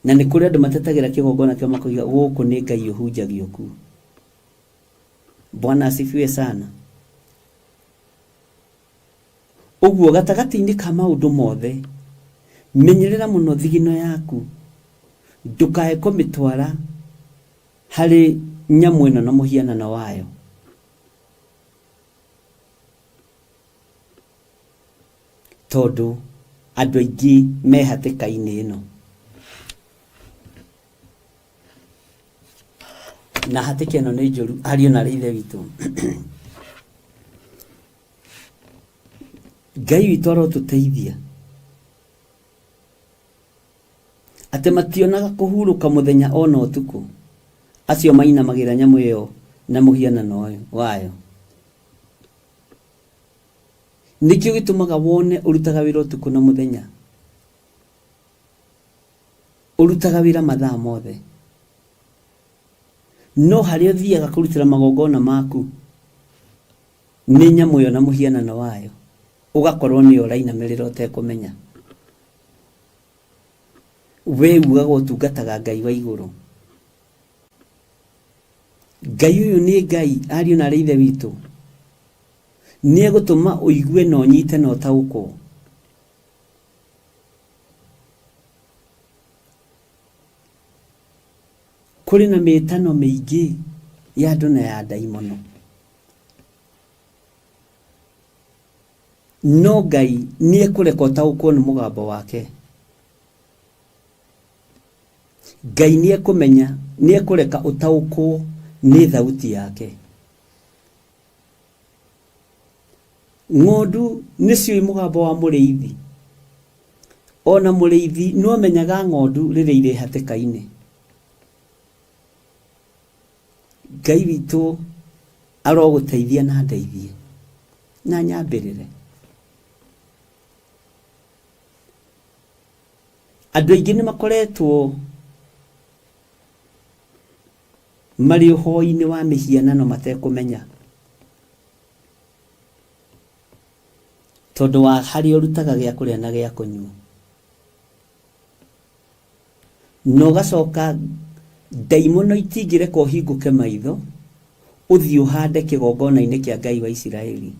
S3: Na nĩ kũrĩ andũ matetagĩra kĩgongona kĩao makoiga gũkũ nĩ Ngai ũhunjagio kuo. Bwana asifiwe sana. Ũguo gatagatĩ-inĩ ka maũndũ mothe, menyerera mũno thigino yaku, ndũkae kũmĩtwara harĩ nyamũ ĩno na mũhianano wayo. Tondũ andũ aingĩ me hatĩka-inĩ ĩno. Na hatĩka ĩno nĩ njũru ariũ na arĩ ithe witũ. Ngai witũ arotũteithia. Atĩ mationaga kũhurũka mũthenya o na ũtukũ, acio mainamagĩrĩra nyamũ ĩyo na mũhianano wayo. Nĩkĩo gĩtũmaga wone ũrutaga wĩra ũtukũ na mũthenya, ũrutaga wĩra mathaa mothe, no harĩa ũthiaga kũrutĩra magongona maku nĩ nyamũ ĩyo na mũhianano wayo, ũgakorwo nĩyo ũrainamĩrĩra ũtekũmenya. We ugaga ũtungataga Ngai wa igũrũ. Ngai ũyũ nĩ Ngai, ariũ na aarĩ a Ithe witũ. Nĩ egũtũma ũigue na ũnyite na ũtaũkwo. Kũrĩ na mĩtano mĩingĩ ya andũ na ya ndaimono. No Ngai nĩ ekũreka ũtaũkwo nĩ mũgambo wake. Ngai nĩ ekũmenya, nĩ ekũreka ũtaũkwo nĩ thauti yake. Ng'ondu nĩ ciũĩ mũgambo wa mũrĩithi. Ona mũrĩithi no amenyaga ng'ondu rĩrĩa irĩ hatĩka-inĩ. Ngai witũ arogũteithia na andeithie na anyambĩrĩre. Andũ aingĩ nĩ makoretwo marĩ ũhoi-inĩ wa mĩhianano matekũmenya. Tondũ wa harĩa ũrutaga gĩa kũrĩa na gĩa kũnyua. Na ũgacoka ndaimono itingĩreka ũhingũke maitho ũthiĩ ũhande kĩgongona-inĩ kĩa Ngai wa Isiraeli.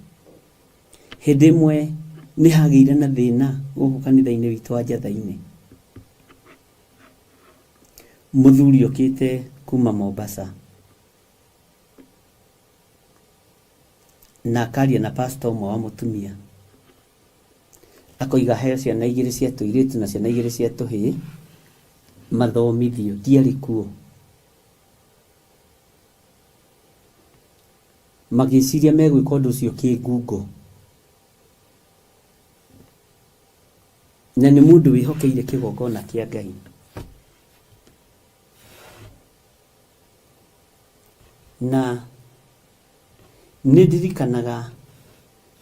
S3: Hĩndĩ ĩmwe nĩ hagĩire na thĩna gũkũ kanitha-inĩ witũ wa Njatha-inĩ. Mũthuri okĩte kuma Mombasa na akaria na pastor ũmwe wa mũtumia akoiga heo ciana igĩrĩ cia tũirĩtu na ciana igĩrĩ cia tũhĩĩ mathomithio. Ndiarĩ kuo. Magĩciria megwĩka ũndũ ũcio kĩngungo. Na nĩ mũndũ wĩhokeire kĩgongona kĩa Ngai. Na nĩ ndirikanaga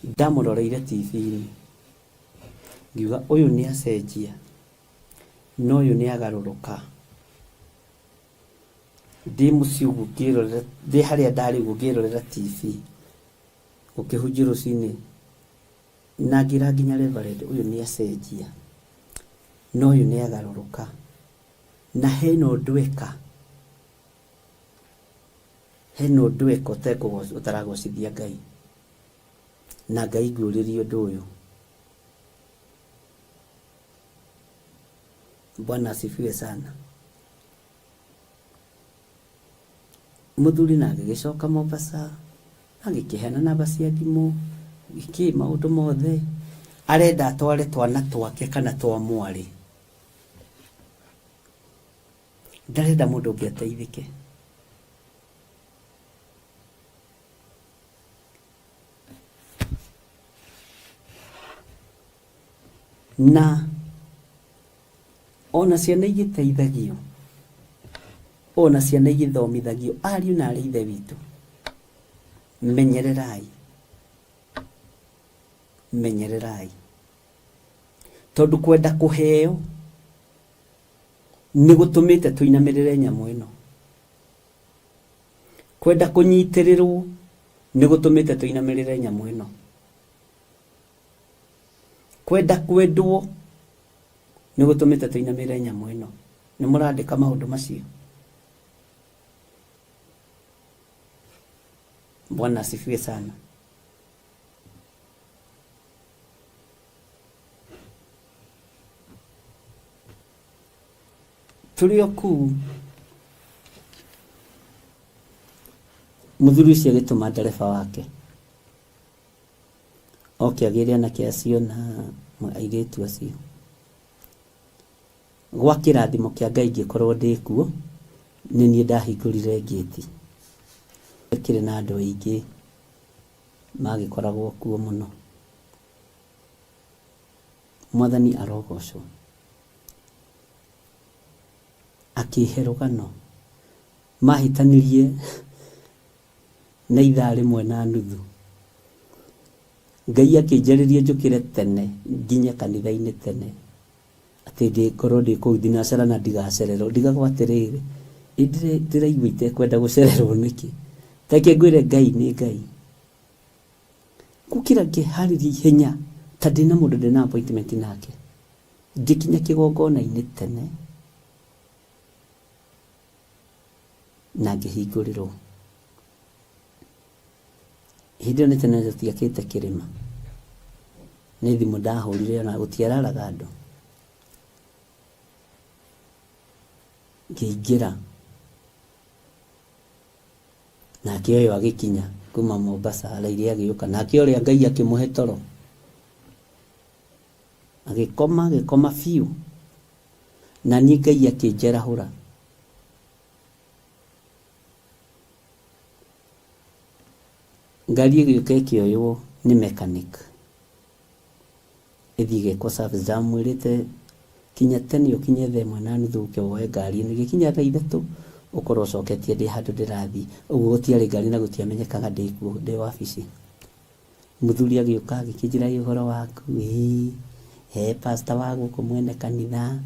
S3: ndamũroreire TV-inĩ, ngiuga ũyũ nĩ acenjia, na ũyũ nĩ agarũrũka. Ndĩ mũciĩ ũguo ngĩrorera, ndĩ harĩa ndarĩ ũguo ngĩrorera TV, gũkĩhunjio rũcinĩ, na ngĩra nginya Reverend ũyũ nĩ acenjia, na ũyũ nĩ agarũrũka, na hena ũndũ eka, hena ũndũ eka ũtaragocithia Ngai. Na Ngai nguũrĩrie ũndũ ũyũ. Bwana asifiwe sana. Mũthuri na agĩgĩcoka Mombasa, agĩkĩheana namba cia thimũ, gĩkĩ maũndũ mothe. Arenda atware twana twake kana twa mwarĩ. Ndarenda mũndũ ũngĩ ateithĩke. Na ona ciana igĩteithagio, ona ciana igĩthomithagio, ariũ na arĩ ithe witũ, menyererai, menyererai. Tondũ kwenda kũheo nĩ gũtũmĩte tũinamĩrĩre nyamũ ĩno. Kwenda kũnyitĩrĩrwo nĩ gũtũmĩte tũinamĩrĩre nyamũ ĩno. Kwenda kwendwo nĩ gũtũmĩte tũinamĩrĩre nyamũ ĩno. Nĩ mũrandĩka maũndũ macio? Bwana asifiwe sana. Tũrĩ o kũu mũthuri ũcio agĩtũma ndereba wake oke agĩre anake acio na airĩtu acio. Gwa kĩrathimo kĩa Ngai ngĩkorwo ndĩ kuo, nĩ niĩ ndahingũrire ngĩti. Gũkĩrĩ na andũ aingĩ magĩkoragwo kuo mũno. Mwathani arogocwo. Akĩhe rũgano. Mahĩtanirie na ithaa rĩmwe na nuthu. Ngai akĩnjarĩria njũkĩre tene nginye kanitha-inĩ tene atĩ ngorwo ndĩ kũu thinacara na ndigacererwo. Ndigagwo atĩrĩrĩ, ĩ ndĩraigua itekwenda gũcererwo nĩkĩ? Ta reke ngwĩre Ngai nĩ Ngai. Ngũkĩra ngeharĩria ihenya ta ndĩna mũndũ ndĩna appointment nake. Ngĩkinya kĩgongona-inĩ tene. Na ngĩhingũrĩrwo. Hĩndĩ ĩyo nĩ tene tũtiakĩte kĩrĩma. Nĩ thimũ ndahũrire ona gũtiararaga andũ. Ngĩingĩra. Nake ũyũ agĩkinya kuma Mombasa araire agĩũka. Nake ũrĩa Ngai akĩmũhe toro. Agĩkoma agĩkoma biũ. Na niĩ Ngai akĩnjerahũra. Ngari ĩgĩũka ĩkĩoywo nĩ mechanic ĩthiĩ ĩgekwo service. Ndamwĩrĩte kinya tene ũkinye thaa ĩmwe na nuthu ũke woe ngari ĩno. Ĩgĩkinya thaa ithatũ ũkorwo ũcoketie ndĩ handũ ndĩrathiĩ. Ũguo gũtiarĩ ngari na gũtiamenyekaga ndĩ kuo ndĩ wabici. Mũthuri agĩũka agĩkĩnjĩra ĩ ũhoro waku? Ĩĩ, he pastor wa gũkũ mwene kanitha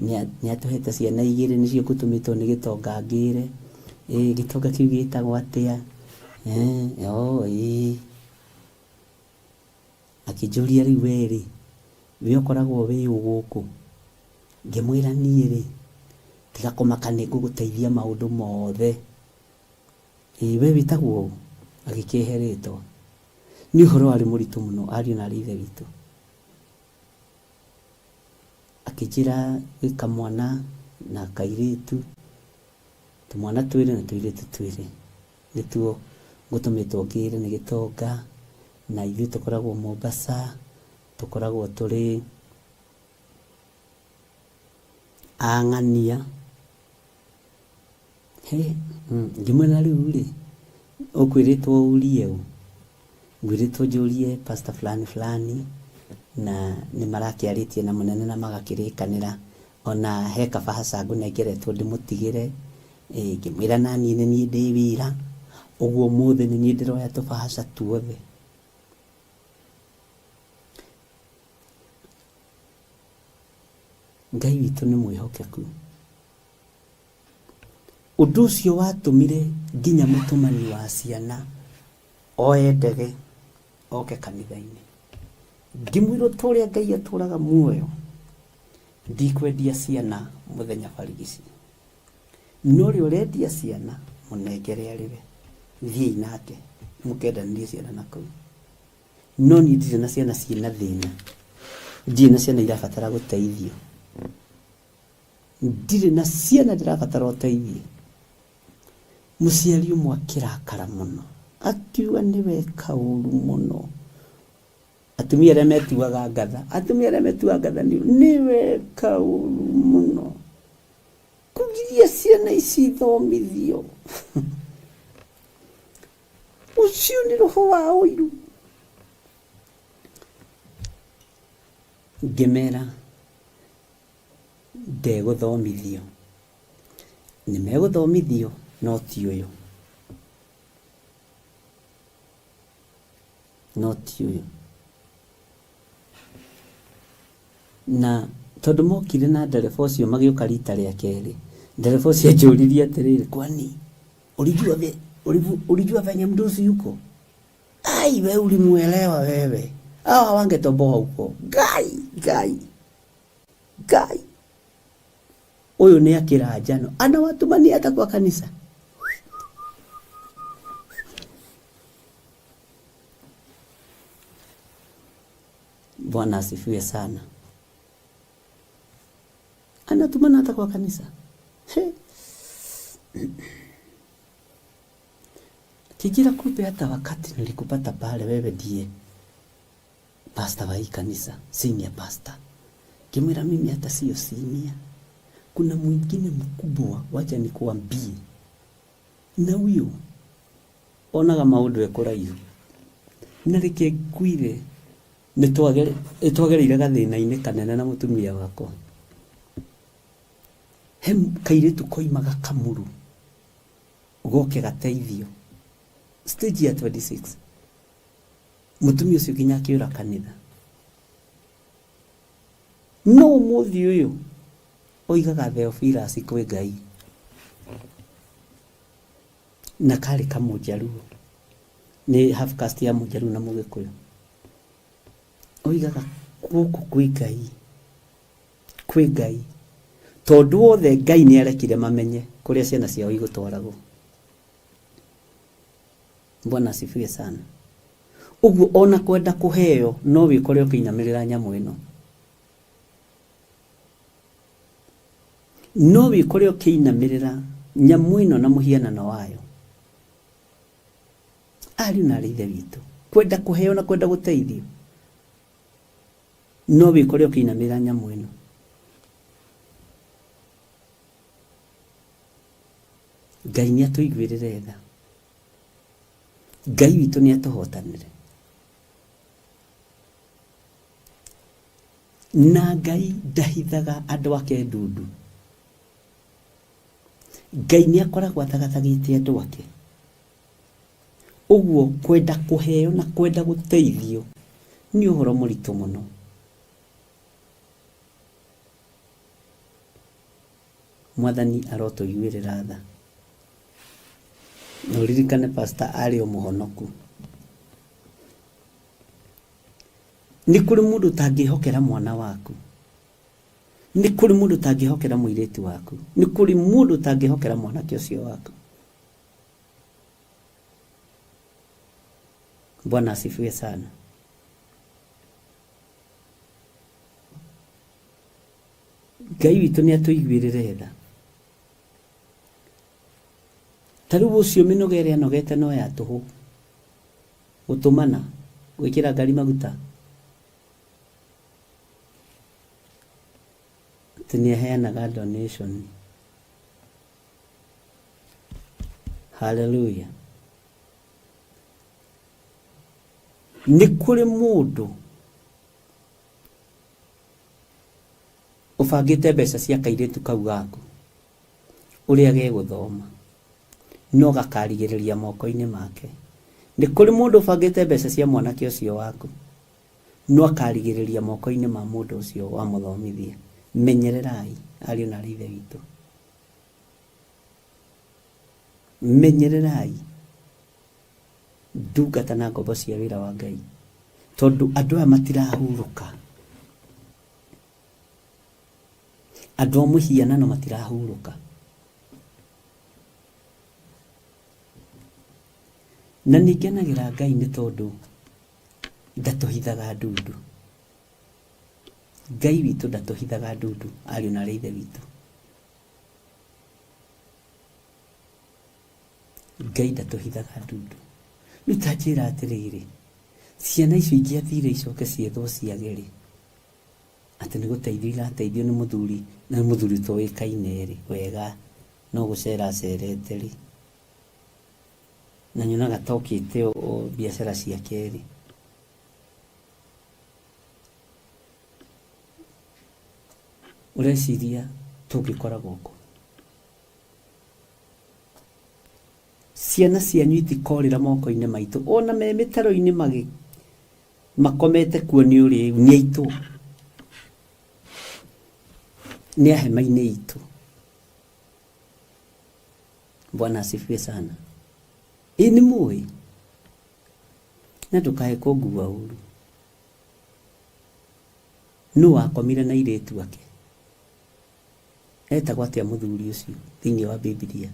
S3: nĩ atũhete ciana igĩrĩ nĩcio ngũtũmĩtwo nĩ gĩtonga ngĩre. Ĩ gĩtonga kĩu gĩtagwo atĩa? Oo ĩĩ. Akĩnjũria rĩu we rĩ, we ũkoragwo wĩ ũ gũkũ? Ngĩmwĩra niĩ rĩ, tiga kũmaka nĩ ngũgũteithia maũndũ mothe. Ĩĩ we wĩtagwo ũ? Agĩkĩhe rĩtwa. Nĩ ũhoro warĩ mũritũ mũno ariũ na aarĩ a Ithe witũ. Akĩnjĩra gwĩ kamwana na kairĩtu, tũmwana twĩrĩ na tũirĩtu twĩrĩ nĩtuo ngũtũmĩtwo ngĩre nĩ gĩtonga, na ithuĩ tũkoragwo Mombasa, tũkoragwo tũrĩ a ng'ania. Hĩ, ngĩmwĩra rĩu rĩ, ũkwĩrĩtwo ũrie ũ? Ngwĩrĩtwo njũrie pastor fulani fulani, na nĩ marakĩarĩtie na mũnene na magakĩrĩkanĩra, ona he kabahaca ngũnengeretwo ndĩmũtigĩre, ngĩmwĩra naniĩ nĩ niĩ ndĩ wĩra, ũguo ũmũthĩ nĩ niĩ ndĩroya tũbahaca tuothe. Ngai witũ nĩ mwĩhokeku. Ũndũ ũcio watũmire nginya mũtũmani wa ciana oe ndege oke kanitha-inĩ. Ngĩmwĩra ta ũrĩa Ngai atũraga muoyo, ndikwendia ciana mũthenya barigici. No ũrĩa ũrendia ciana mũnengere arĩwe, thiĩi nake mũkendanĩrie ciana na kũu. No niĩ ndirĩ na ciana ciĩna thĩna, ndirĩ na ciana irabatara gũteithio. Ndirĩ na ciana ndĩrabatara ũteithio. Mũciari ũmwe akĩrakara mũno, akiuga nĩ weka ũru mũno. Atumia arĩa metuaga ngatha, atumia arĩa metuaga ngatha nĩ weka ũru mũno. Kũgiria ciana ici ithomithio. Ũcio nĩ roho wa ũiru. Ngĩmera ndegũthomithio. Nĩ megũthomithio no ti ũyũ. No ti ũyũ. Na tondũ mokire na ndereba ũcio magĩũka rita rĩa kerĩ, ndereba ũcio anjũririe atĩrĩrĩ, kwani ulijua, ulijua venye mdosi yuko? Ai, we ulimuelewa wewe. Hao hawangetoboa huko. Ngai, Ngai. Ngai ũyũ nĩ akĩra njano anawatumania hata kwa kanisa. Bwana asifiwe sana. Anatumana hata kwa kanisa. He. Kijira, kumbe hata wakati nilikupata pale wewe ndiye pastor wa hii kanisa, senior pastor. Ngĩmwĩra mimi hata sio senior. Kuna mwingine mkubwa, wacha nikuambie. Na huyo onaga maũndũ e kũraihu. Na reke ngwĩre nĩ twagereire gathĩna-inĩ kanene na mũtumia wakwa. He kairĩtu koimaga Kamuru goke gateithio stage ya 26. Mũtumia ũcio nginya akĩũra kanitha. No ũmũthĩ ũyũ oigaga Theophilus kwĩ Ngai. Na karĩ kamũnjaruo. Nĩ half caste ya mũnjaruo na mũgĩkũyũ. Oigaga gũkũ kwĩ Ngai. Kwĩ Ngai. Tondũ othe Ngai nĩ arekire mamenye kũrĩa ciana ciao igũtwaragwo. Bwana asifiwe sana. Ũguo ona kwenda kũheo no wĩkore ũkĩinamĩrĩra nyamũ ĩno. No wĩkore ũkĩinamĩrĩra nyamũ ĩno na mũhianano wayo. Ariũ na arĩ ithe witũ, kwenda kũheo na kwenda gũteithio no wĩkore ũkĩinamĩrĩra nyamũ ĩno. Ngai nĩ atũiguĩrĩre tha. Ngai witũ nĩ atũhotanĩre. Na Ngai ndahithaga andũ ake ndundu. Ngai nĩ akoragwo athagathagĩte andũ ake. Ũguo kwenda kũheo na kwenda gũteithio nĩ ũhoro mũritũ mũno. Mwathani arotũiguĩrĩra tha. Na ũririkane pastor arĩ o mũhonoku. Nĩ kũrĩ mũndũ ũtangĩhokera mwana waku. Nĩ kũrĩ mũndũ ũtangĩhokera mũirĩtu waku. Nĩ kũrĩ mũndũ ũtangĩhokera mwanake ũcio waku. Bwana asifiwe sana. Ngai witũ nĩ atũiguĩrĩre tha. Ta rĩu ũcio mĩnoga ĩrĩa anogete no ya tũhũ. Gũtũmana, gwĩkĩra ngari maguta. Atĩ nĩ aheanaga donation. Hallelujah. Nĩ kũrĩ mũndũ ũbangĩte mbeca cia kairĩtu kau gaku ũrĩa gegũthoma no gakarigĩrĩria moko-inĩ make. Nĩ kũrĩ mũndũ ũbangĩte mbeca cia mwanake ũcio waku no akarigĩrĩria moko-inĩ ma mũndũ ũcio wamũthomithia. Menyererai ariũ na aarĩ a Ithe witũ. Menyererai ndungata na ngombo cia wĩra wa Ngai, tondũ andũ aya matirahurũka. Andũ a mũhianano matirahurũka. Na nĩ ngenagĩra Ngai nĩ tondũ ndatũhithaga ndundu. Ngai witũ ndatũhithaga ndundu, ariũ na aarĩ a Ithe witũ. Ngai ndatũhithaga ndundu. Rĩu ta njĩra atĩrĩrĩ, ciana icio ingĩathire icoke ciethwo ciage-rĩ, atĩ nĩ gũteithio irateithio nĩ mũthuri, na nĩ mũthuri ũtoĩkaine-rĩ wega, no gũcera acerete-rĩ, na nyonaga ta okĩte o biacara ciake-rĩ. Ũreciria tũngĩkoragwo kũ? Ciana cianyu itikorĩra moko-inĩ maitũ, o na me mĩtaro-inĩ magĩ makomete kuo nĩ ũrĩĩu, nĩ aitũ, nĩ a hema-inĩ itũ. Bwana asifiwe sana. Ĩ nĩ mũĩ na ndũkae kũngua ũru. Nũ wakomire na airĩtu ake? Etagwo atĩa mũthuri ũcio thĩinĩ wa Bibilia?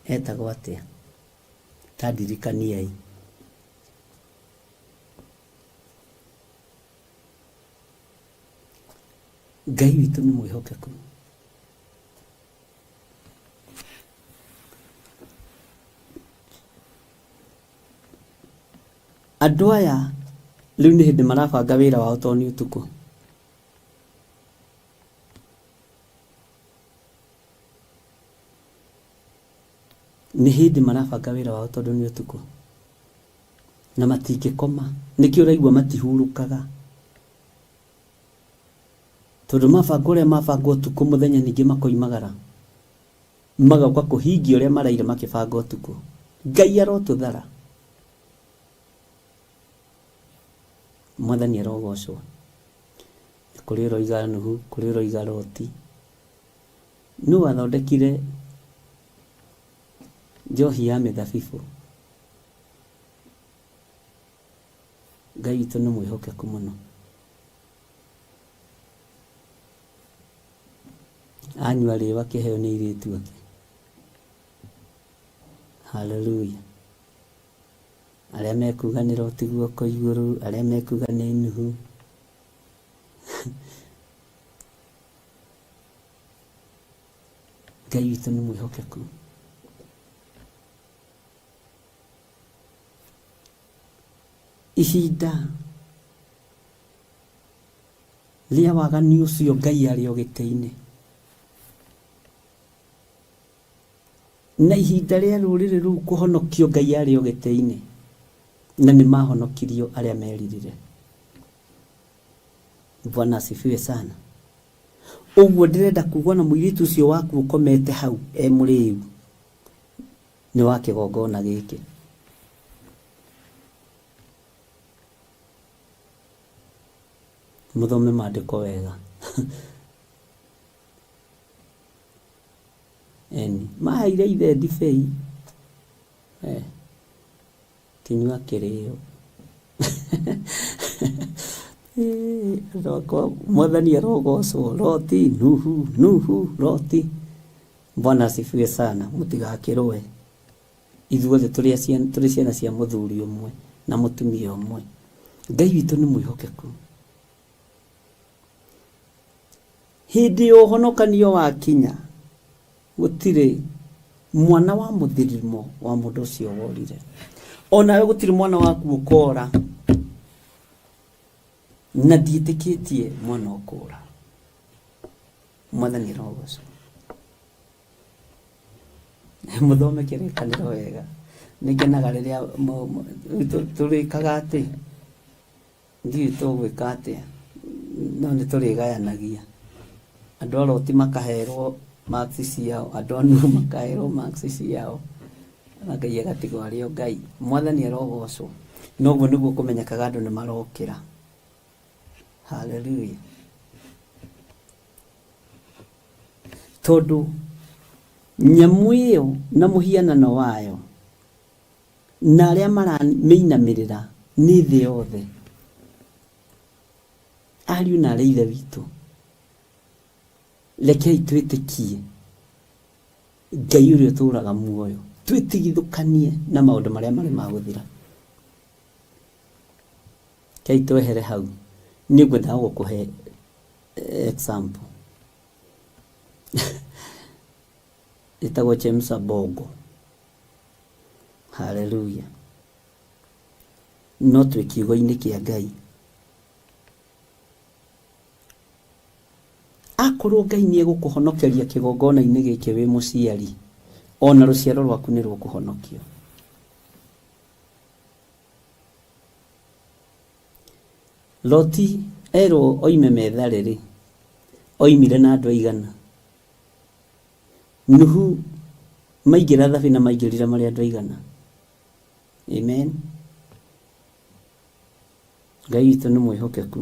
S3: Etagwo atĩa? Ta ndirikaniai. Ngai witũ nĩ mwĩhokeku. Andũ aya rĩu nĩ hĩndĩ marabanga wĩra wao tondũ nĩ ũtukũ. Nĩ hĩndĩ marabanga wĩra wao tondũ nĩ ũtukũ. Na matingĩkoma. Nĩkĩo ũraigua matihurũkaga. Tondũ mabanga ũrĩa mabanga ũtukũ mũthenya ningĩ makoimagara. Magoka kũhingia ũrĩa maraire makĩbanga ũtukũ. Ngai arotũthara. Mwathani arogocwo. Kũrĩ ũroiga Nuhu, kũrĩ ũroiga Loti. Nũ wathondekire njohi ya mĩthabibũ? Ngai witũ nĩ mwĩhokeku mũno. Anyua rĩu akĩheo nĩ airĩtu ake. Haleluya. Arĩa mekuga nĩ Loti guoko igũrũ, arĩa mekuga nĩ Nuhu. Ngai witũ nĩ mwĩhokeku. Ihinda rĩa waganu ũcio Ngai arĩ o gĩtĩ-inĩ. Na ihinda rĩa rũrĩrĩ rũu kũhonokio Ngai arĩ o gĩtĩ-inĩ. Na nĩ mahonokirio arĩa meririre. Bwana asifiwe sana. Ũguo ndĩrenda kuga ona mũirĩtu ũcio waku ũkomete hau e mũrĩu nĩ wa kĩgongona gĩkĩ. Mũthome maandĩko wega. Eni, maheire ithe ndibei. Eh, kĩnyua kĩrĩo. Eh, andũ akwa, mwathani arogocwo. Loti, Nuhu, Nuhu, Loti. Bwana asifiwe sana. Mũtigakĩrũe. Ithuothe tũrĩ acia- tũrĩ ciana cia mũthuri ũmwe na mũtumia ũmwe. Ngai witũ nĩ mwĩhokeku. Hĩndĩ ya ũhonokanio wakinya, gũtirĩ mwana wa mũthirimo wa mũndũ ũcio worire. Onawe gũtirĩ mwana waku ũkora, na ndiĩtĩkĩtie mwana ũkũra. Mwathani arogocwo. Mũthome kĩrĩkanĩro wega. Nĩngenaga rĩrĩa tũrĩkaga atĩ, ndiũĩ tũgwĩka atĩa, no nĩ tũrĩgayanagia. Andũ a Loti makaherwo marks ciao, andũ a Nuhu makaherwo marks ciao, na Ngai agatigwo arĩ o Ngai. Mwathani arogocwo. Na ũguo nĩguo kũmenyekaga andũ nĩ marokĩra. Hallelujah. Tondũ nyamũ ĩyo na mũhianano wayo na arĩa maramĩinamĩrĩra nĩ thĩ yothe. Ariũ na aarĩ a Ithe witũ, rekei twĩtĩkie Ngai ũrĩa ũtũraga muoyo, twĩtigithũkanie na maũndũ marĩa marĩ ma gũthira. Rekei twehere hau, niĩ ngwendaga gũkũhe example. Ĩtagwo Chemsha Bongo. Haleluya. No twĩ kiugo-inĩ kĩa Ngai. Akorwo Ngai nĩ egũkũhonokeria kĩgongona-inĩ gĩkĩ wĩ mũciari, ona rũciaro rwaku nĩ rũkũhonokio. Loti erwo oime methare-rĩ, oimire na andũ aigana? Nuhu maingĩra thabina maingĩrire marĩ andũ aigana? Amen. Ngai witũ nĩ mwĩhokeku.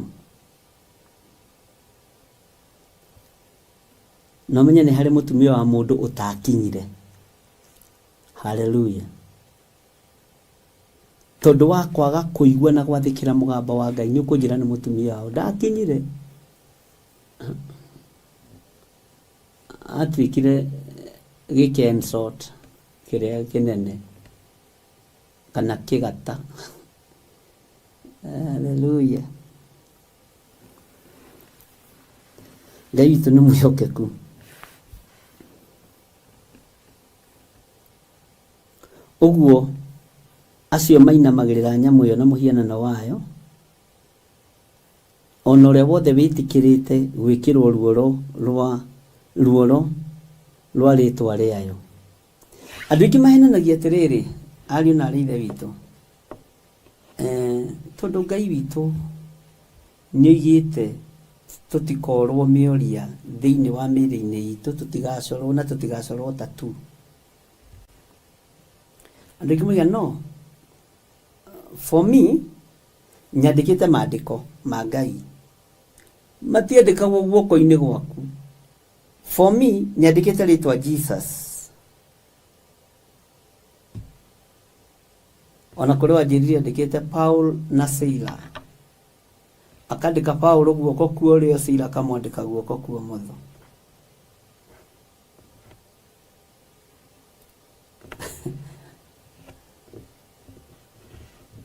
S3: Na ũmenye nĩ harĩ mũtumia wa mũndũ ũtakinyire. Haleluya. Tondũ wa kwaga kũigua na gwathĩkĩra mũgambo wa Ngai, nĩ ũkũnjĩra nĩ mũtumia waũ ndakinyire. Atuĩkire gĩkensot kĩrĩa kĩnene kana kĩgata. Haleluya. Ngai witũ nĩ mwĩhokeku. Ũguo acio mainamagĩrĩra nyamũ ĩyo na mũhianano wayo, o na ũrĩa wothe wĩtĩkĩrĩte gwĩkĩrwo ruoro rwa ruoro rwa rĩĩtwa rĩayo. Andũ aingĩ mahenanagia atĩrĩrĩ, ariũ na aarĩ a Ithe witũ, eh, tondũ Ngai witũ nĩoigĩte tũtikorwo mĩoria thĩinĩ wa mĩĩrĩ-inĩ itũ, tũtigacorwo na tũtigacorwo tattoo. Andũ aingĩ moiga no, for me, nyandĩkĩte maandĩko ma Ngai. Matiandĩkagwo guoko-inĩ gwaku. For me, nyandĩkĩte rĩtwa Jesus. Ona kũrĩ wanjĩrire andĩkĩte Paul na Sila. Akandĩka Paul guoko kwa ũrĩo, Sila akamwandĩka guoko kwa ũmotho.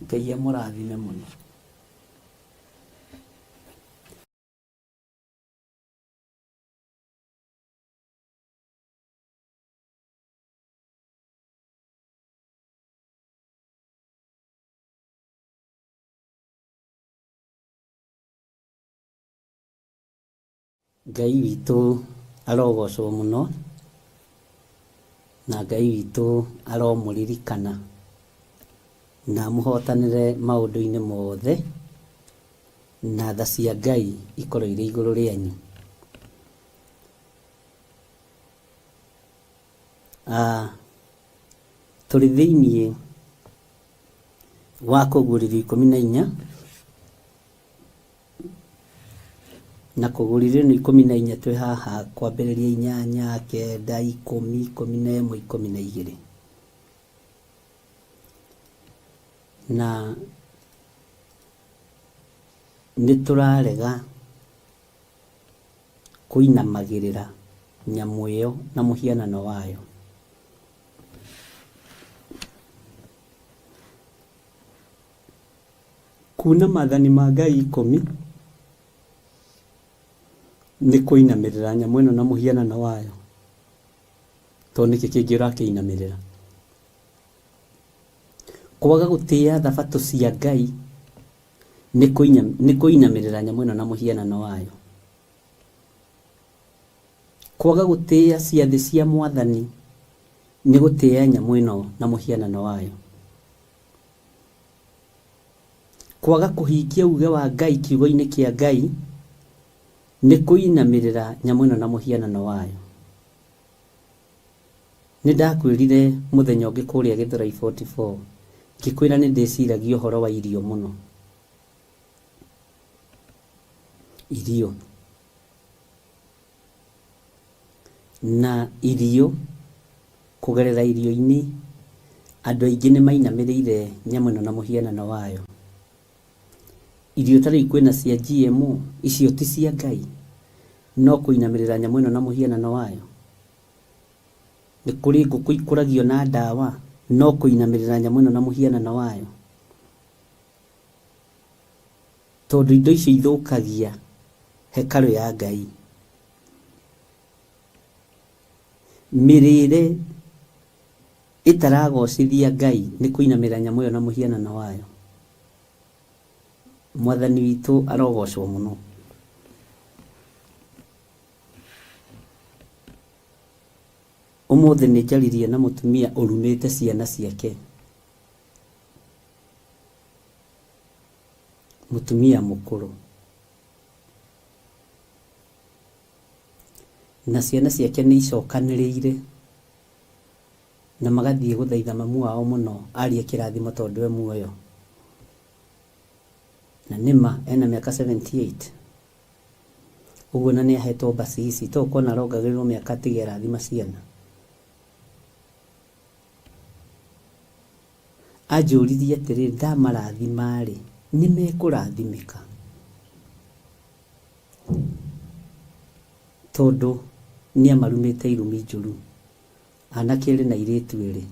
S3: Ngai amũrathime mũno. Ngai witũ arogocwo mũno, na Ngai witũ aromũririkana na amũhotanĩre maũndũ-inĩ mothe, na tha cia Ngai ikorwo irĩ igũrũ rĩanyu. Ah, tũrĩ thĩiniĩ wa kũguũrĩrio 14 Na kũgũrire ĩno 14 twĩ haha kwambĩrĩria 8, 9, 10, 11, 12. Na nĩ tũrarega kũinamagĩrĩra nyamũ ĩyo na mũhianano wayo. Kuuna maathani ma Ngai ikũmi nĩ kũinamĩrĩra nyamũ ĩno na mũhianano wayo. Tondũ nĩkĩ kĩngĩ ũrakĩinamĩrĩra? Kwaga gũtĩa thabatũ cia Ngai nĩ kũinamĩrĩra nyamũ ĩno na mũhianano wayo. Kwaga gũtĩa ciathĩ cia Mwathani nĩ gũtĩa nyamũ ĩno na mũhianano wayo. Kwaga kũhingia uge wa Ngai kiugo-inĩ kĩa Ngai nĩ kũinamĩrĩra nyamũ ĩno na mũhianano wayo. Nĩ ndakwĩrire mũthenya ũngĩ kũrĩa Gĩthũrai 44, ngĩkwĩra nĩ ndĩciragia ũhoro wa irio mũno. Irio. Na irio, kũgerera irio-inĩ, andũ aingĩ nĩ mainamĩrĩire nyamũ ĩno na mũhianano wayo. Irio ta rĩu kwĩna cia GMO, icio ti cia Ngai, no kũinamĩrĩra nyamũ ĩno na mũhianano wayo. Nĩ kũrĩ ngũkũ ikũragio na ndawa, no kũinamĩrĩra nyamũ ĩno na mũhianano wayo. Tondũ indo icio ithũkagia hekarũ ya Ngai. Mĩrĩre ĩtaragocithia Ngai nĩ kũinamĩrĩra nyamũ ĩyo na mũhianano wayo. Mwathani witũ arogocwo mũno. Ũmũthĩ nĩ njaririe na mũtumia ũrumĩte ciana ciake. Mũtumia mũkũrũ. Na ciana ciake nĩ icokanĩrĩire na magathiĩ gũthaitha mamu wao mũno arie kĩrathimo tondũ e muoyo. Na nĩma ena mĩaka 78. Ũguo na nĩ ahetwo mbacici to ũkona arongagĩrĩrwo mĩaka atige arathima ciana. Anjũririe atĩrĩ, ndamarathima-rĩ, nĩ mekũrathimĩka? Tondũ nĩamarumĩte irumi njũru, anake erĩ na airĩtu erĩ.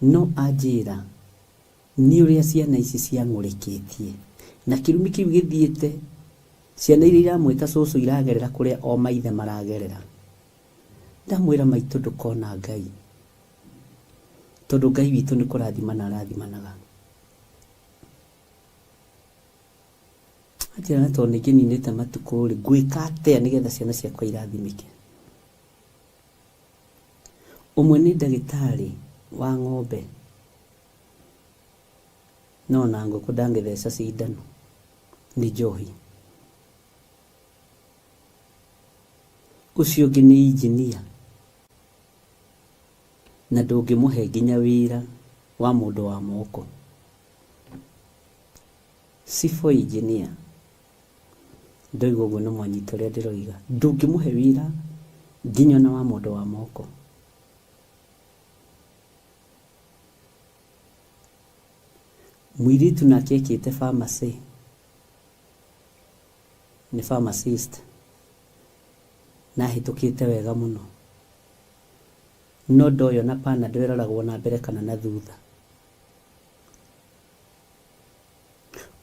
S3: No anjĩra, nĩ ũrĩa ciana ici ciang'ũrĩkĩtie, na kĩrumi kĩu gĩthiĩte, ciana iria iramwĩta cũcũ iragerera kũrĩa o maithe maragerera. Ndamwĩra maitũ ndũkona Ngai, tondũ Ngai witũ nĩ kũrathimana arathimanaga. Anjĩra na tondũ nĩngĩninĩte matukũ rĩ, ngwĩka atĩa nĩgetha ciana ciakwa irathimĩke? Ũmwe nĩ ndagĩtarĩ wa ng'ombe, no ona ngũkũ ndangĩtheca cindano nĩ njohi. Ũcio ũngĩ nĩ engineer na ndũngĩmũhe nginya wĩra wa mũndũ wa moko. Civil engineer, ndoiga ũguo nĩ mwanyita ũrĩa ndĩroiga, ndũngĩmũhe wĩra nginya ona wa mũndũ wa moko. Mũirĩtu nake ekĩte pharmacy, nĩ pharmacist na ahĩtũkĩte wega mũno. No ndoywo na panado ĩroragwo na mbere kana na thutha.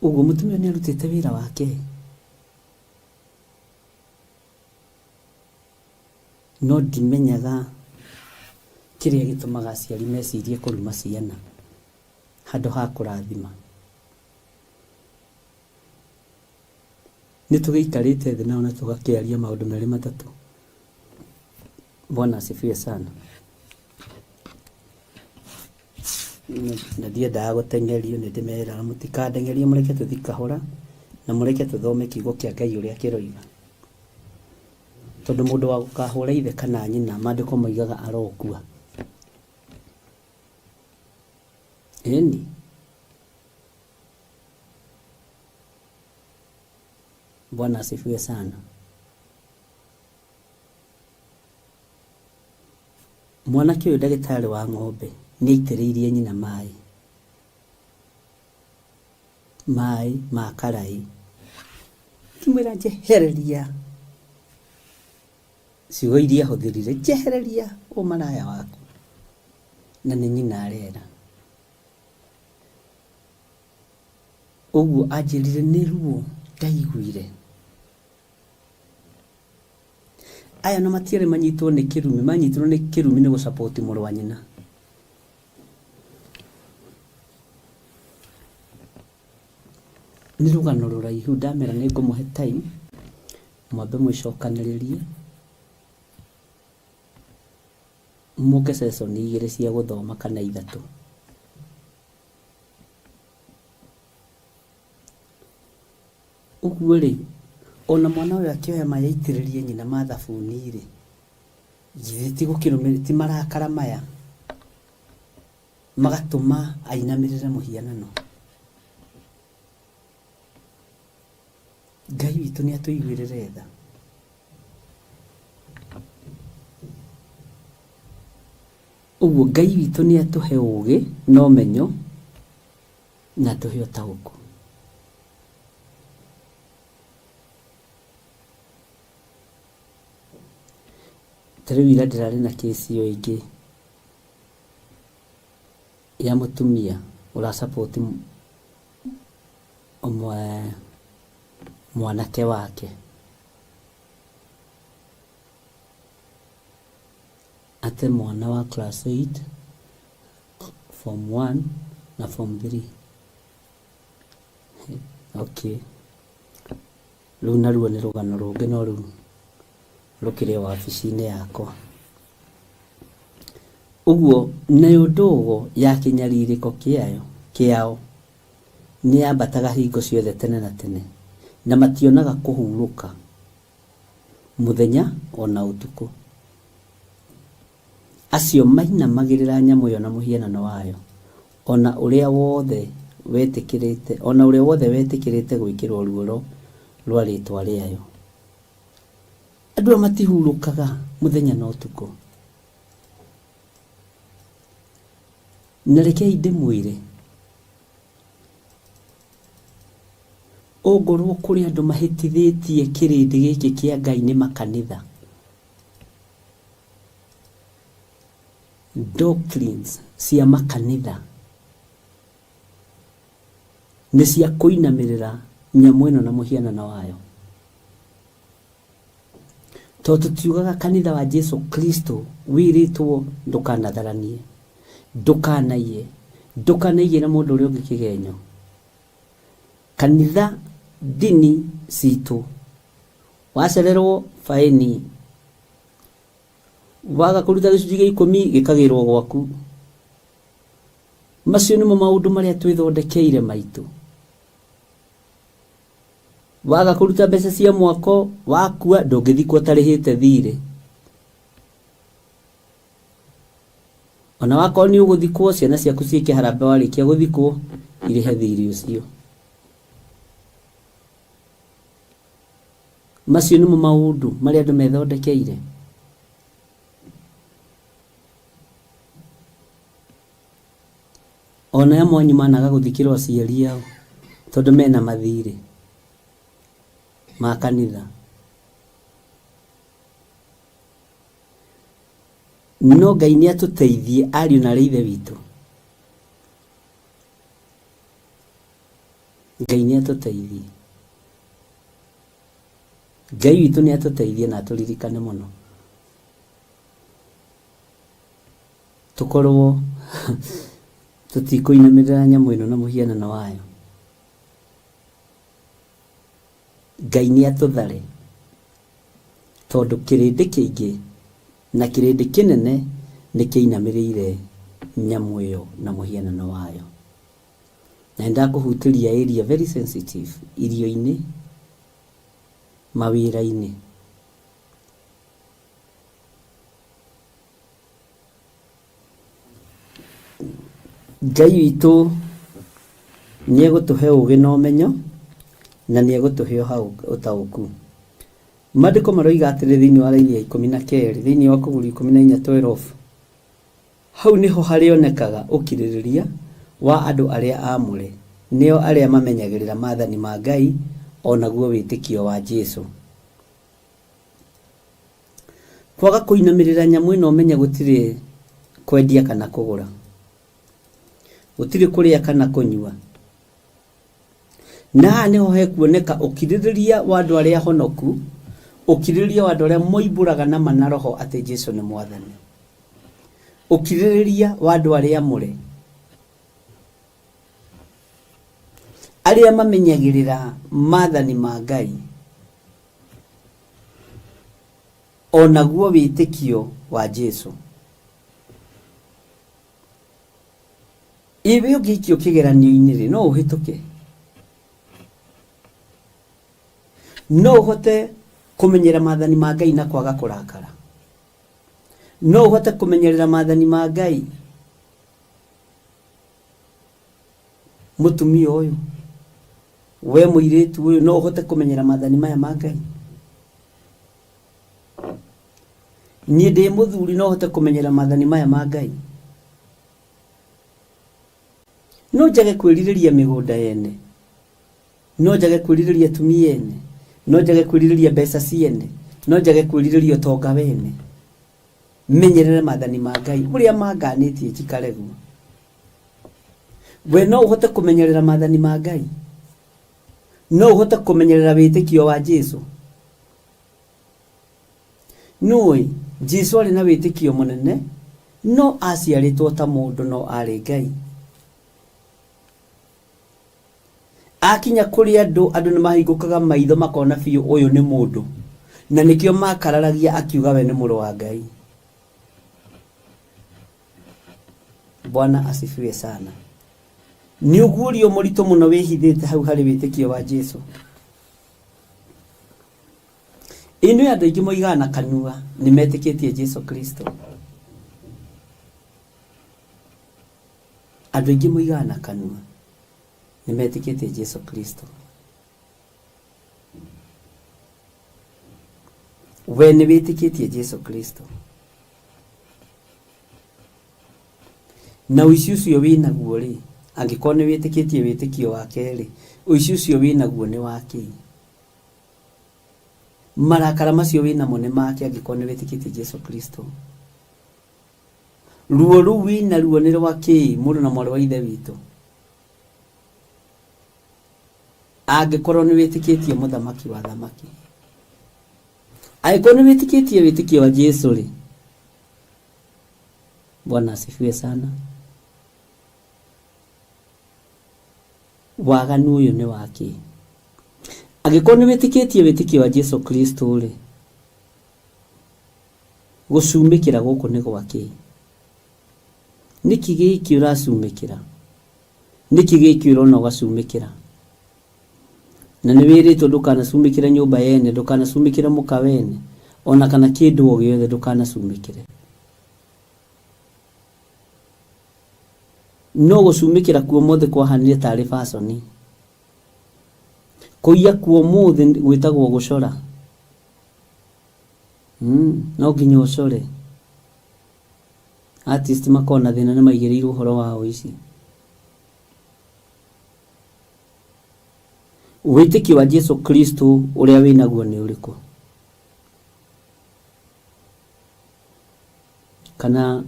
S3: Ũguo mũtumia nĩ arutĩte wĩra wake. No ndimenyaga kĩrĩa gĩtũmaga aciari mecirie kũruma ciana handũ ha kũrathima. Nĩ tũgĩikarĩte thĩ nao na tũgakĩaria maũndũ merĩ matatũ. Bwana asifiwe sana. Na ndiendaga gũteng'erio, nĩ ndĩmeraga mũtikandeng'erie, mũreke tũthiĩ kahora na mũreke tũthome kiugo kĩa Ngai ũrĩa kĩroiga. Tondũ mũndũ wa gũkahũra ithe kana nyina, maandĩko moigaga arokua. Ĩni. Bwana asifiwe sana. Mwanake ũyũ ndagĩtarĩ wa ng'ombe nĩ aitĩrĩirie nyina maĩ. Maĩ ma karaĩ. Ngĩmwĩra njehereria ciugo iria ahũthĩrire, njehereria ũmaraya waku. Na nĩ nyina arera. Ũguo anjĩrire nĩ ruo ndaiguire. Aya ona matiarĩ manyitwo nĩ kĩrumi, manyitirwo nĩ kĩrumi nĩ gũ support mũrũ wa nyina. Nĩ rũgano rũraihu ndamera nĩ ngũmũhe time mwambe mwĩcokanĩrĩrie mũke session igĩrĩ cia gũthoma kana ithatũ. Ũguo-rĩ, o na mwana ũyũ akĩoya maĩ aitĩrĩrie nyina ma thabuni-rĩ, githĩ ti gũkĩrũmĩrĩra, ti marakara maya magatũma ainamĩrĩre mũhianano? Ngai witũ nĩ atũiguĩrĩre tha. Ũguo Ngai witũ nĩ atũhe ũgĩ na ũmenyo na atũhe ũtaũku. Ta rĩu ira ndĩrarĩ na case ĩyo ĩngĩ ya mũtumia ũra support mwanake wake. Ate mwana wa class 8, form 1 na form 3. Okay. Rũu naruo nĩ rũgano rũngĩ no rĩu rũkĩrĩ o wabici-inĩ yakwa. Ũguo nayo ndogo ya kĩnyarirĩko kĩayo kĩao nĩyambataga hingo ciothe tene na tene, na mationaga kũhurũka mũthenya o na ũtukũ. Acio mainamagĩrĩra nyamũ ĩyo na mũhianano wayo, o na ũrĩa wothe wetĩkĩrĩte, o na ũrĩa wothe wetĩkĩrĩte gwĩkĩrwo ruoro rwa rĩĩtwa rĩayo. Andũ aya matihurũkaga mũthenya na ũtukũ. Na rekei ndĩmwĩre, ongorwo kũrĩ andũ mahĩtithĩtie kĩrĩndĩ gĩkĩ kĩa Ngai nĩ makanitha. Doctrines cia makanitha nĩ cia kũinamĩrĩra nyamũ ĩno na mũhianano wayo. Tondũ tũtiugaga kanitha wa Jesu Kristo wĩrĩtwo ndũkanatharanie, ndũkanaiye, ndũkanaigĩre mũndũ ũrĩa ũngĩ kĩgenyo. Kanitha ndini citũ wacererwo baĩni, waga kũruta gĩcunjĩ gĩa ikũmi gĩkagĩrwo gwaku. Macio nĩmo maũndũ marĩa twĩthondekeire maitũ. Waga kũruta mbeca cia mwako wakua ndũngĩthikwo ũtarĩhĩte thirĩ. Ona wakorwo nĩ ũgũthikwo ciana ciaku ciĩke harambee warĩkia gũthikwo irĩhe thirĩ ũcio. Macio nĩmo maũndũ marĩa andũ methondekeire. Ona amwe anyu managa gũthikĩrwo aciari ao tondũ mena mathirĩ ma kanitha. No Ngai nĩ atũteithie ariũ na arĩ ithe witũ. Ngai nĩ atũteithie. Ngai witũ nĩ atũteithie na atũririkane mũno. Tũkorwo tũtikũinamĩrĩra nyamũ ĩno na mũhianano wayo. Ngai nĩ atũthare tondũ kĩrĩndĩ kĩingĩ na kĩrĩndĩ kĩnene nĩ kĩinamĩrĩire nyamũ ĩyo na mũhianano wayo. Na nĩ ndakũhutĩria area very sensitive, irio-inĩ, mawĩra-inĩ. Ngai witũ nĩ egũtũhe ũgĩ na ũmenyo na nĩ egũtũhe ũtaũku. Maandĩko maroiga atĩrĩ thĩinĩ wa raini ya 12 thĩinĩ wa Kũguũrio 14:12, hau nĩho harĩonekaga ũkirĩrĩria wa andũ arĩa aamũre, nĩo arĩa mamenyagĩrĩra maathani ma Ngai o naguo wĩtĩkio wa Jesu. Kwaga kũinamĩrĩra nyamũ ĩno ũmenye gũtirĩ kwendia kana kũgũra. Gũtirĩ kũrĩa kana kũnyua. Na haha nĩho hekuoneka ũkirĩrĩria wa andũ arĩa honoku, ũkirĩrĩria wa andũ arĩa moimbũraga na ma na roho atĩ Jesu nĩ Mwathani. Ũkirĩrĩria wa andũ arĩa amũre. Arĩa mamenyagĩrĩra maathani ma Ngai. O naguo wĩtĩkio wa Jesu. Ĩ we ũngĩikio kĩgeranio-inĩ-rĩ, no ũhĩtũke? No ũhote kũmenyera maathani ma Ngai na kwaga kũrakara? No ũhote kũmenyerera maathani ma Ngai? Mũtumia ũyũ, we mũirĩtu ũyũ, no ũhote kũmenyera maathani maya ma Ngai? Niĩ ndĩ mũthuri no hote kũmenyera maathani maya ma Ngai? No njage kwĩrirĩria mĩgũnda yene? No njage kwĩrirĩria atumia ene? No njage kwĩrirĩria mbeca ciene? No njage kwĩrirĩria ũtonga wene? Menyerere maathani ma Ngai ũrĩa manganĩtie njikare guo. We no ũhote kũmenyerera maathani ma Ngai? No ũhote kũmenyerera wĩtĩkio wa Jesu? Nĩũĩ, Jesu aarĩ na wĩtĩkio mũnene, no aciarĩtwo ta mũndũ no aarĩ Ngai. Akinya kũrĩ andũ, andũ nĩ mahingũkaga maitho makona biũ ũyũ nĩ mũndũ. Na nĩkĩo makararagia akiuga we nĩ mũrũ wa Ngai. Bwana asifiwe sana. Nĩ ũguũrio mũritũ mũno wĩhithĩte hau harĩ wĩtĩkio wa Jesu. Ĩno andũ aingĩ moigaga na kanua nĩ metĩkĩtie Jesu Kristo. Andũ aingĩ moigaga na kanua nĩ metĩkĩtie Jesu Kristo. We nĩ wĩtĩkĩtie Jesu Kristo. Na ũici ũcio wĩnaguo rĩ, angĩkorwo nĩ wĩtĩkĩtie wĩtĩkio wake rĩ, ũici ũcio wĩnaguo nĩ wa kĩĩ? Marakara macio wĩnamo nĩ make angĩkorwo nĩ wĩtĩkĩtie Jesu Kristo. Ruo rũu wĩnaruo nĩ rwa kĩĩ mũrũ na mwarĩ wa ithe witũ? Angĩkorwo nĩ wĩtĩkĩtie mũthamaki wa athamaki. Angĩkorwo nĩ wĩtĩkĩtie wĩtĩkio wa Jesu rĩ, Bwana asifiwe sana. Waganu ũyũ nĩ wa kĩĩ? Angĩkorwo nĩ wĩtĩkĩtie wĩtĩkio wa Jesu Kristo rĩ, gũcumĩkĩra gũkũ nĩ gwa kĩĩ? Nĩkĩ gĩkĩ ũracumĩkĩra? Nĩkĩ gĩkĩ ũrona ũgacumĩkĩra? Na nĩ wĩrĩtwo ndũkanacumĩkĩre nyũmba yene, ndũkanacumĩkĩre mũka wene, ona kana kĩndũ o gĩothe ndũkanacumĩkĩre. No gũcumĩkĩra kuo ũmũthĩ kwahanire tarĩ baconi. Kũiya kuo ũmũthĩ gwĩtagwo gũcora. No nginya ũcore. Artist makoragwo na thĩna nĩ maigĩrĩirwo ũhoro wa ũici. Wĩtĩkio wa Jesu Kristo ũrĩa wĩnaguo nĩ ũrĩkũ? Kana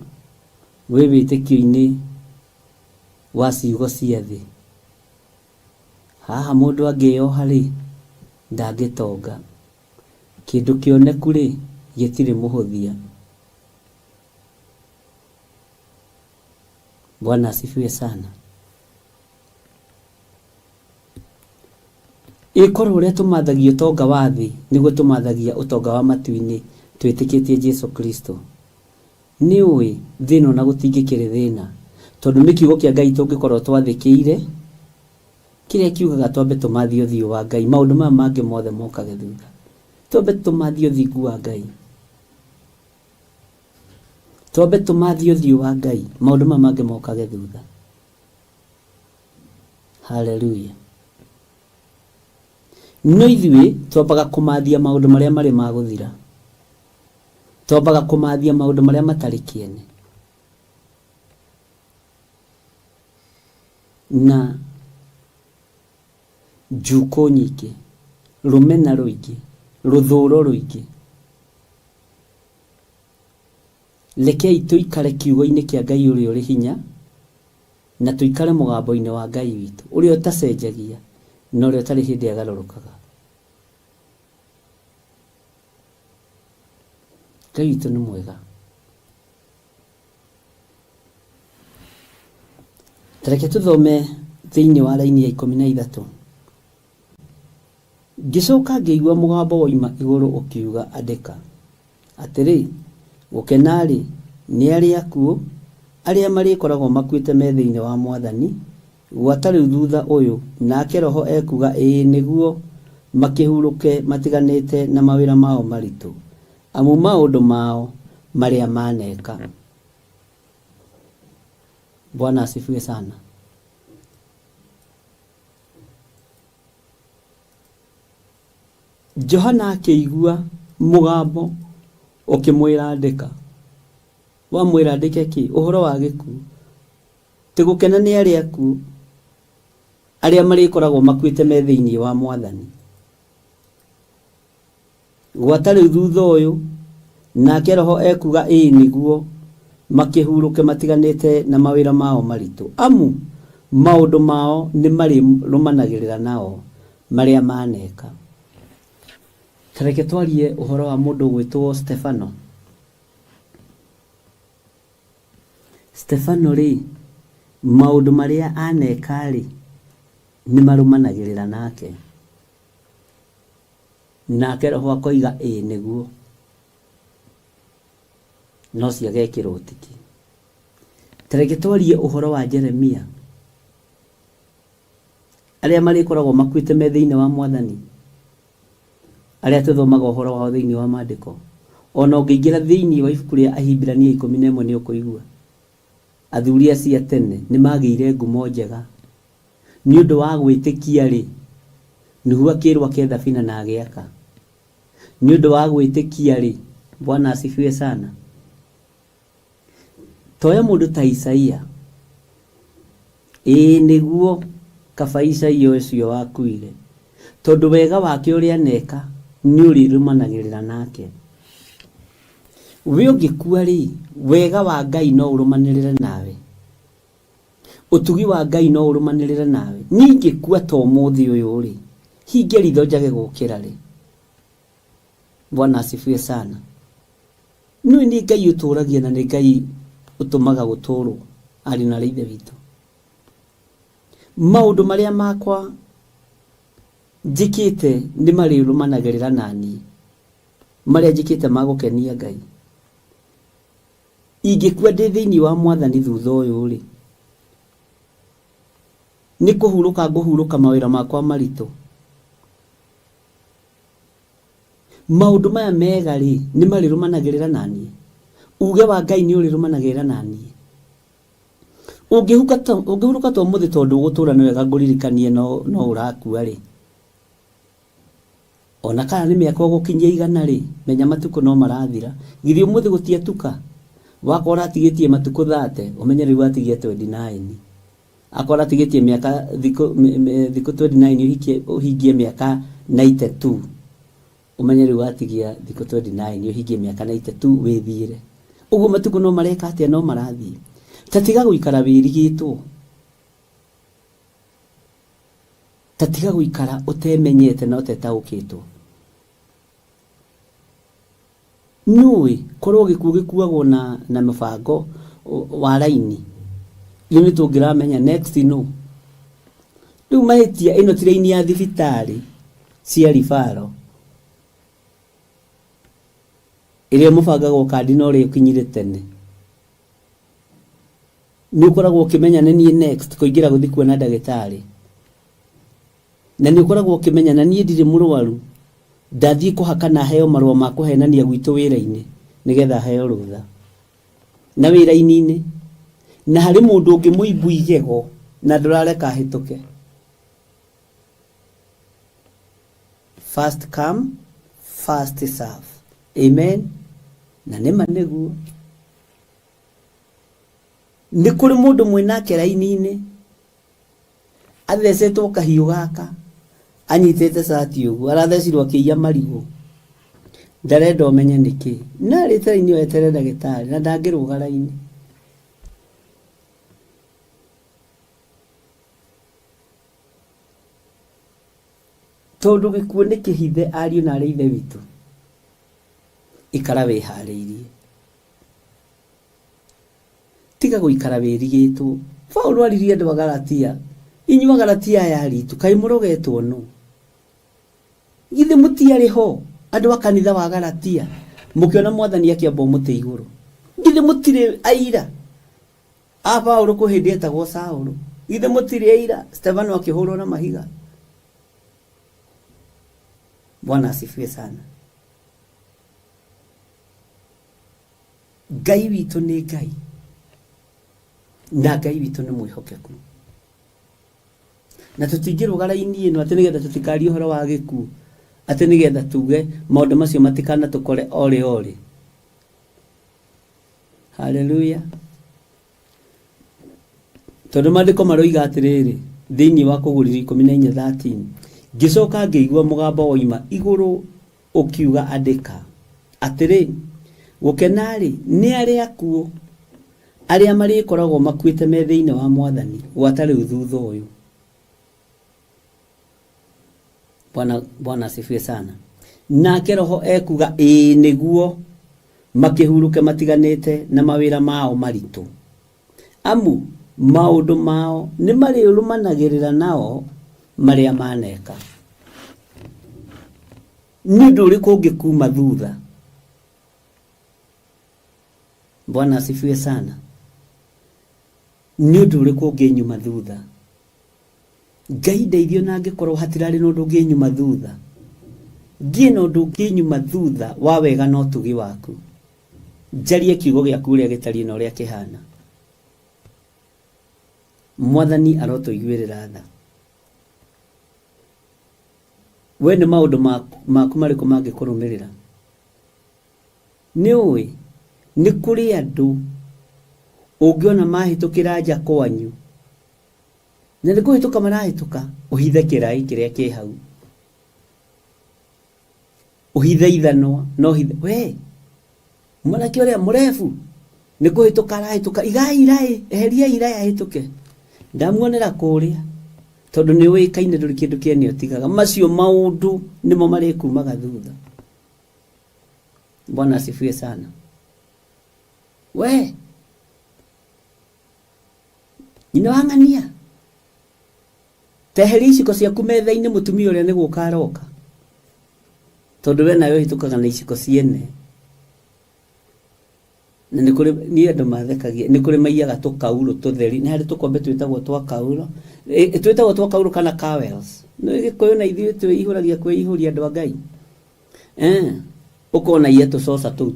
S3: wĩ wĩtĩkio-inĩ wa ciugo cia thĩ? Haha mũndũ angĩyoha-rĩ, ndangĩtonga. Kĩndũ kĩoneku-rĩ, gĩtirĩ mũhũthia. Bwana asifiwe sana. Ĩ korwo ũrĩa tũmathagia ũtonga wa thĩ nĩguo tũmathagia ũtonga wa matu-inĩ twĩtĩkĩtie Jesu Kristo. Nĩ ũĩ thĩna ona gũtingĩkĩrĩ thĩna tondũ nĩ kiugo kĩa Ngai tũngĩkorwo twathĩkĩire kĩrĩa kiugaga twambe tũmathie ũthiũ wa Ngai maũndũ maya mangĩ mothe mokage thutha. Twambe tũmathie ũthingu wa Ngai. Twambe tũmathie ũthiũ wa Ngai maũndũ maya mangĩ mokage thutha. Haleluya. No ithuĩ twambaga kũmathia maũndũ marĩa marĩ ma gũthira. Twambaga kũmathia maũndũ marĩa matarĩ kĩene. Na njukũ nyingĩ, rũmena rũingĩ, rũthũro rũingĩ. Rekei tũikare kiugo-inĩ kĩa Ngai ũrĩa ũrĩ hinya, na tũikare mũgambo-inĩ wa Ngai witũ, ũrĩa ũtacenjagia, na ũrĩa ũtarĩ hĩndĩ agarũrũkaga. Ngai witũ nĩ mwega. Ta reke tũthome thĩinĩ wa raini ya 13. Ngĩcoka ngĩigua mũgambo woima igũrũ ũkiuga, Andĩka, atĩrĩ, Gũkena-rĩ, nĩ arĩa akuũ, arĩa marĩkoragwo makuĩte me thĩinĩ wa Mwathani, gwata rĩu thutha ũyũ, nake Roho ekuuga, Ĩĩ, nĩguo, makĩhurũke matiganĩte na mawĩra mao maritũ, amu maũndũ mao marĩa maaneka. Bwana asifiwe sana. Johana akĩigua mũgambo ũkĩmwĩra andĩka. Wamwĩra andĩke kĩ? Ũhoro wa gĩkuũ. Tĩ gũkena nĩ arĩa akuũ, arĩa marĩkoragwo makuĩte me thĩinĩ wa Mwathani. Gwata rĩu thutha ũyũ, nake Roho ekuuga ĩĩ nĩguo, makĩhurũke matiganĩte na mawĩra mao maritũ, amu maũndũ mao nĩmarĩrũmanagĩrĩra nao marĩa maaneka. Ta reke twarie ũhoro wa mũndũ ũgwĩtwo Stefano. Stefano-rĩ, maũndũ marĩa aneka-rĩ, nĩmarũmanagĩrĩra nake. Nake Roho akoiga, Ĩĩ nĩguo. No ũcio agekĩrwo tiki. Ta reke twarie ũhoro wa Jeremia. Arĩa marĩkoragwo makuĩte me thĩinĩ wa Mwathani, arĩa tũthomaga ũhoro wao thĩinĩ wa Maandĩko. O na ũngĩingĩra thĩinĩ wa ibuku rĩa Ahibirania 11 nĩ ũkũigua. Athuri acio a tene nĩ magĩire ngumo njega. Nĩ ũndũ wa gwĩtĩkia-rĩ, Nuhu akĩĩrwo ake thabina na agĩaka. Nĩ ũndũ wa gwĩtĩkia-rĩ, Bwana asifiwe sana. Toya mũndũ ta Isaia. Ĩĩ nĩguo, kaba Isaia ũcio wakuire, tondũ wega wake ũrĩa aneka nĩ ũrĩrũmanagĩrĩra nake. We ũngĩkua-rĩ, wega wa Ngai no ũrũmanĩrĩre nawe. Ũtugi wa Ngai no ũrũmanĩrĩre nawe. Niĩ ingĩkua ta ũmũthĩ ũyũ-rĩ, hinge ritho njage gũkĩra-rĩ? Bwana asifiwe sana. Nĩũĩ nĩ Ngai ũtũragia na nĩ Ngai ũtũmaga gũtũrwo, ariũ na aarĩ a Ithe witũ. Maũndũ marĩa makwa njĩkĩte nĩ marĩrũmanagĩrĩra naniĩ, marĩa njĩkĩte ma gũkenia Ngai. Ingĩkua ndĩ thĩinĩ wa Mwathani thutha ũyũ-rĩ, nĩ kũhurũka ngũhurũka mawĩra makwa maritũ? Maũndũ maya mega-rĩ, nĩ marĩrũmanagĩrĩra na niĩ? Uuge wa Ngai nĩ ũrĩrũmanagĩrĩra na niĩ? Ũngĩhurũka ta ũmũthĩ tondũ ũgũtũũra nĩ wega ngũririkanie no, no ũrakua-rĩ, O na kana nĩ mĩaka ũgũkinyia 100-rĩ, menya matukũ no marathira. Githĩ ũmũthĩ gũtiatuka? Wakorwo ũratigĩtie matukũ thate, ũmenye rĩu watigia twendi naini. Akorwo ũratigĩtie mĩaka thikũ thikũ twendi naini ũhikie ũhingie mĩaka naite tu, ũmenye rĩu watigia thikũ twendi naini ũhingie mĩaka naite tu wĩthiĩre. Ũguo matukũ no mareka atĩa no marathiĩ. Ta tiga gũikara wĩrigĩtwo. Ta tiga gũikara ũtemenyete na ũtetaũkĩtwo. Nĩũĩ korwo gĩkuũ gĩkuagwo na, na mũbango wa raini, ithuĩ nĩ tũngĩramenya next nũ. Rĩu mahĩtia ĩno ti raini ya thibitarĩ cia ribaro ĩrĩa mũbangagwo kandi na ũrĩa ũkinyire tene. Nĩ ũkoragwo ũkĩmenya nĩ niĩ next kũingĩra gũthiĩ kuona ndagĩtarĩ. Na nĩ ũkoragwo ũkĩmenya na niĩ ndirĩ mũrwaru, ndathiĩ kũhakana heo marũa ma kũhenania gwitũ wĩra-inĩ nĩgetha heo rũtha. Na wĩ raini-inĩ, na harĩ mũndũ ũngĩ mũimbu igego na ndũrareka ahĩtũke. First come, first serve. Amen. Na nĩma nĩguo. Nĩ kũrĩ mũndũ mwĩnake raini-inĩ athecetwo kahiũ gaka anyitĩte cati ũguo arathecirwo akĩiya marigũ ndarenda ũmenye nĩkĩ no arĩte raini ĩyo eterere ndagĩtarĩ na ndangĩrũga raini. Tondũ gĩkuũ nĩ kĩhithe ariũ na arĩ ithe witũ, ikara wĩharĩirie. Tiga gũikara wĩrigĩtwo. Paulo aririe andũ a Galatia, inyuĩ Agalatia aya aritu, kaĩ mũrogetwo nũ? Githĩ mũtiarĩ ho, andũ a kanitha wa Galatia, mũkĩona Mwathani akĩambwo mũtĩ igũrũ? Githĩ mũtirĩ aira a Paulo kwĩ hĩndĩ etagwo Saũlũ? Githĩ mũtirĩ aira Stefano akĩhũrwo na mahiga? Bwana asifiwe sana. Ngai witũ nĩ Ngai na Ngai witũ nĩ mwĩhokeku na tũtingĩrũga raini ĩno atĩ nĩgetha tũtikarie ũhoro wa gĩkuũ atĩ nĩgetha tuge maũndũ macio matikanatũkore orĩ orĩ. Haleluya. Tondũ maandĩko maroiga atĩrĩrĩ thĩinĩ wa Kũguũrĩrio 14:13, ngĩcoka ngĩigua mũgambo woima igũrũ ũkiuga andĩka, atĩrĩ, Gũkena-rĩ, nĩ arĩa akuũ, arĩa marĩkoragwo makuĩte me thĩinĩ wa Mwathani gwata rĩu thutha ũyũ. Bwana, Bwana asifiwe sana. Nake Roho ekuga ĩĩ nĩguo, makĩhurũke matiganĩte na mawĩra mao maritũ. Amu maũndũ mao nĩmarĩrũmanagĩrĩra nao marĩa maneka. Nĩ ũndũ ũrĩkũ ũngĩkuuma thutha? Bwana asifiwe sana. Nĩ ũndũ ũrĩkũ ũngĩnyuma thutha? Ngai ndeithio na angĩkorwo hatirarĩ na ũndũ ũngĩnyuma thutha, ngĩe na ũndũ ũngĩnyuma thutha wa wega na ũtugi waku. Njarie kiugo gĩaku ũrĩa gĩtariĩ na ũrĩa kĩhana. Mwathani arotũiguĩrĩra tha. We nĩ maũndũ maku marĩkũ mangĩkũrũmĩrĩra? Nĩ ũĩ, nĩ kũrĩ andũ ũngĩona mahĩtũkĩra nja kwanyu, na nĩ kũhĩtũka marahĩtũka, ũhithe kĩraĩ kĩrĩa kĩ hau. Ũhithe ithanwa, na ũhithe, we, mwanake ũrĩa mũrebu, nĩ kũhĩtũka arahĩtũka, igai iraĩ, eheriai iraĩ ahĩtũke. Ndamuonera kũrĩa, tondũ nĩ ũĩkaine ndũrĩ kĩndũ kĩene ũtigaga. Macio maũndũ nĩmo marĩkumaga thutha. Bwana asifiwe sana. We, nyina wa ng'ania, teheria iciko ciaku metha-inĩ mũtumia ũrĩa nĩ gũka aroka. Tondũ we nawe ũhĩtũkaga na iciko ciene. Na nĩ kũrĩ niĩ andũ mathekagia nĩ kũrĩ maiyaga tũkaurũ tũtheri nĩ harĩ tũkombe twĩtagwo twa kaurũ twĩtagwo twa kaurũ kana cowels. Nĩ gĩkũyũ na ithuĩ twĩihũragia kwĩihũria andũ a Ngai. Eh, ũkona aiya tũcoca tũu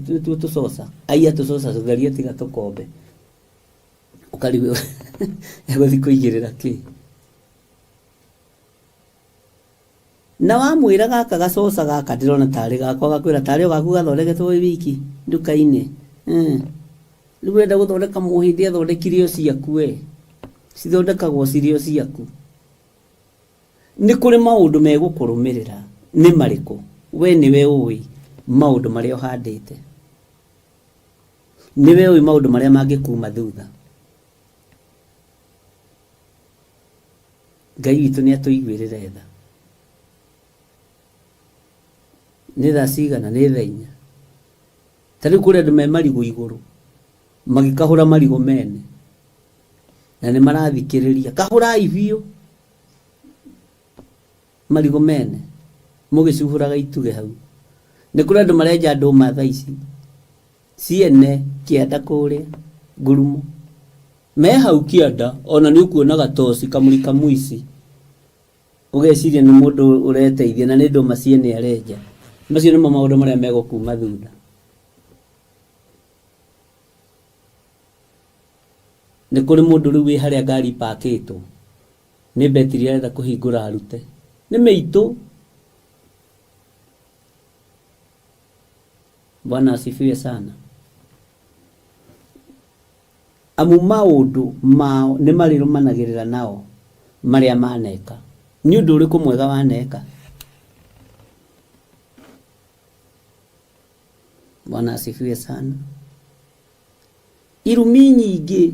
S3: nĩtuo tũcoca aiya tũcoca tũtheri atiga tũkombe ũkarigwo egũthiĩ kũigĩrĩra kĩ na wamwĩra gaka gacoca gaka ndĩrona tarĩ gakwa gakwĩra tarĩ o gaku gathondeketwo wĩ wiki nduka-inĩ eh. Rĩu ũrenda gũthondeka mũhĩndĩ athondekire o ciaku we cithondekagwo cirĩ o ciaku. Nĩ kũrĩ maũndũ megũkũrũmĩrĩra. Nĩ marĩkũ? Wee nĩwe ũĩ maũndũ marĩa ũhandĩte. Nĩwe ũĩ maũndũ marĩa mangĩkuma thutha. Ngai witũ nĩ atũiguĩrĩre tha. Nĩ thaa cigana? Nĩ thaa inya. Ta rĩu kũrĩ andũ me marigũ igũrũ magĩkahũra marigũ mene na nĩ marathikĩrĩria kahũrai biũ marigũ mene mũgĩcuhũraga itugĩ hau. Nĩ kũrĩ andũ marenja ndũma thaa ici ciene kĩanda kũrĩa ngurumo me hau kĩanda ona nĩ ũkuona gatoci kamũrika mũici ũgeciria nĩ mũndũ ũreteithia na nĩ ndũma ciene arenja. Macio nĩmo maũndũ marĩa megũkuma thutha. Nĩ kũrĩ mũndũ rĩu wĩ harĩa ngari ipakĩtwo nĩ betiri arenda kũhingũra arute nĩ mĩitũ. Bwana asifiwe sana. Amu maũndũ mao nĩ marĩrũmanagĩrĩra nao marĩa maneka. Nĩ ũndũ ũrĩkũ mwega waneka? Bwana asifiwe sana. Irumi nyingĩ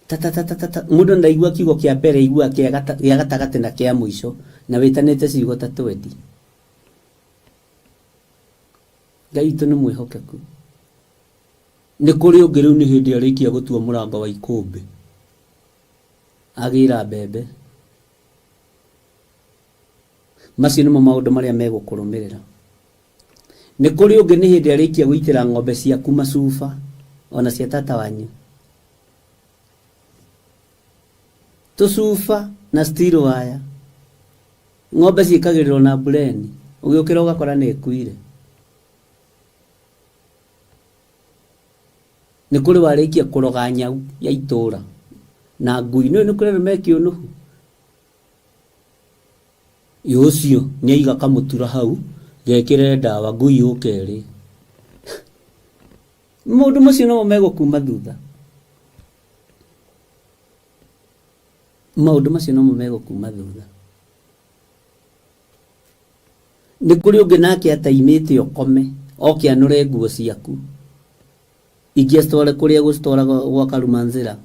S3: tatatatata mũndũ ndaigua kiugo kĩa mbere igua kĩa gatagatĩ na kĩa mũico na wĩtanĩte ciugo ta twendi. Ngai witũ nĩ mwĩhokeku. Nĩ kũrĩ ũngĩ rĩu nĩ hĩndĩ arĩkia gũtua mũrango wa ikũmbĩ agĩra mbembe. Macio nĩmo maũndũ marĩa megũkũrũmĩrĩra. Nĩ kũrĩ ũngĩ nĩ hĩndĩ arĩkia gũitĩra ng'ombe ciaku macuba ona cia tata wanyu. Tũcuba na steel wire. Ng'ombe ciĩkagĩrĩrwo na mbureni ũgĩũkĩra ũgakora nĩ ĩkuire. Nĩ kũrĩ warĩkia kũroga nyau ya itũra na ngui. Nĩũĩ nĩ kũrĩ andũ me kĩũnũhu. Ĩ ũcio nĩ aiga kamũtura hau gekĩre ndawa ngui yũke ĩrĩe. Maũndũ macio nomo megũkuma thutha. Maũndũ macio nomo megũkuma thutha. Nĩ kũrĩ ũngĩ nake ataimĩte ũkome oke anũre nguo ciaku ingĩ acitware kũrĩa egũcitwara gwa Karumanzĩra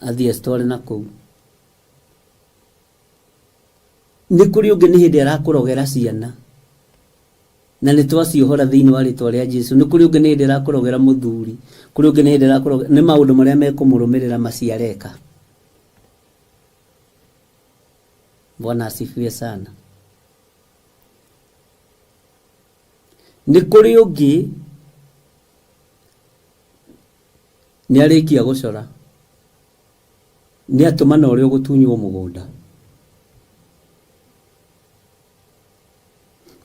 S3: athiĩ acitware na kũu. Nĩ kũrĩ ũngĩ nĩ hĩndĩ arakũrogera ciana na nĩ twaciohora thĩinĩ wa rĩtwa rĩa Jesu. Nĩ kũrĩ ũngĩ nĩ hĩndĩ arakũrogera mũthuri, kũrĩ ũngĩ nĩ hĩndĩ arakũrogera, nĩ maũndũ marĩa mekũmũrũmĩrĩra macio areka. Bwana asifiwe sana. Nĩ kũrĩ ũngĩ nĩ arĩkia gũcora nĩ atũmana ũrĩa ũgũtunywo mũgũnda.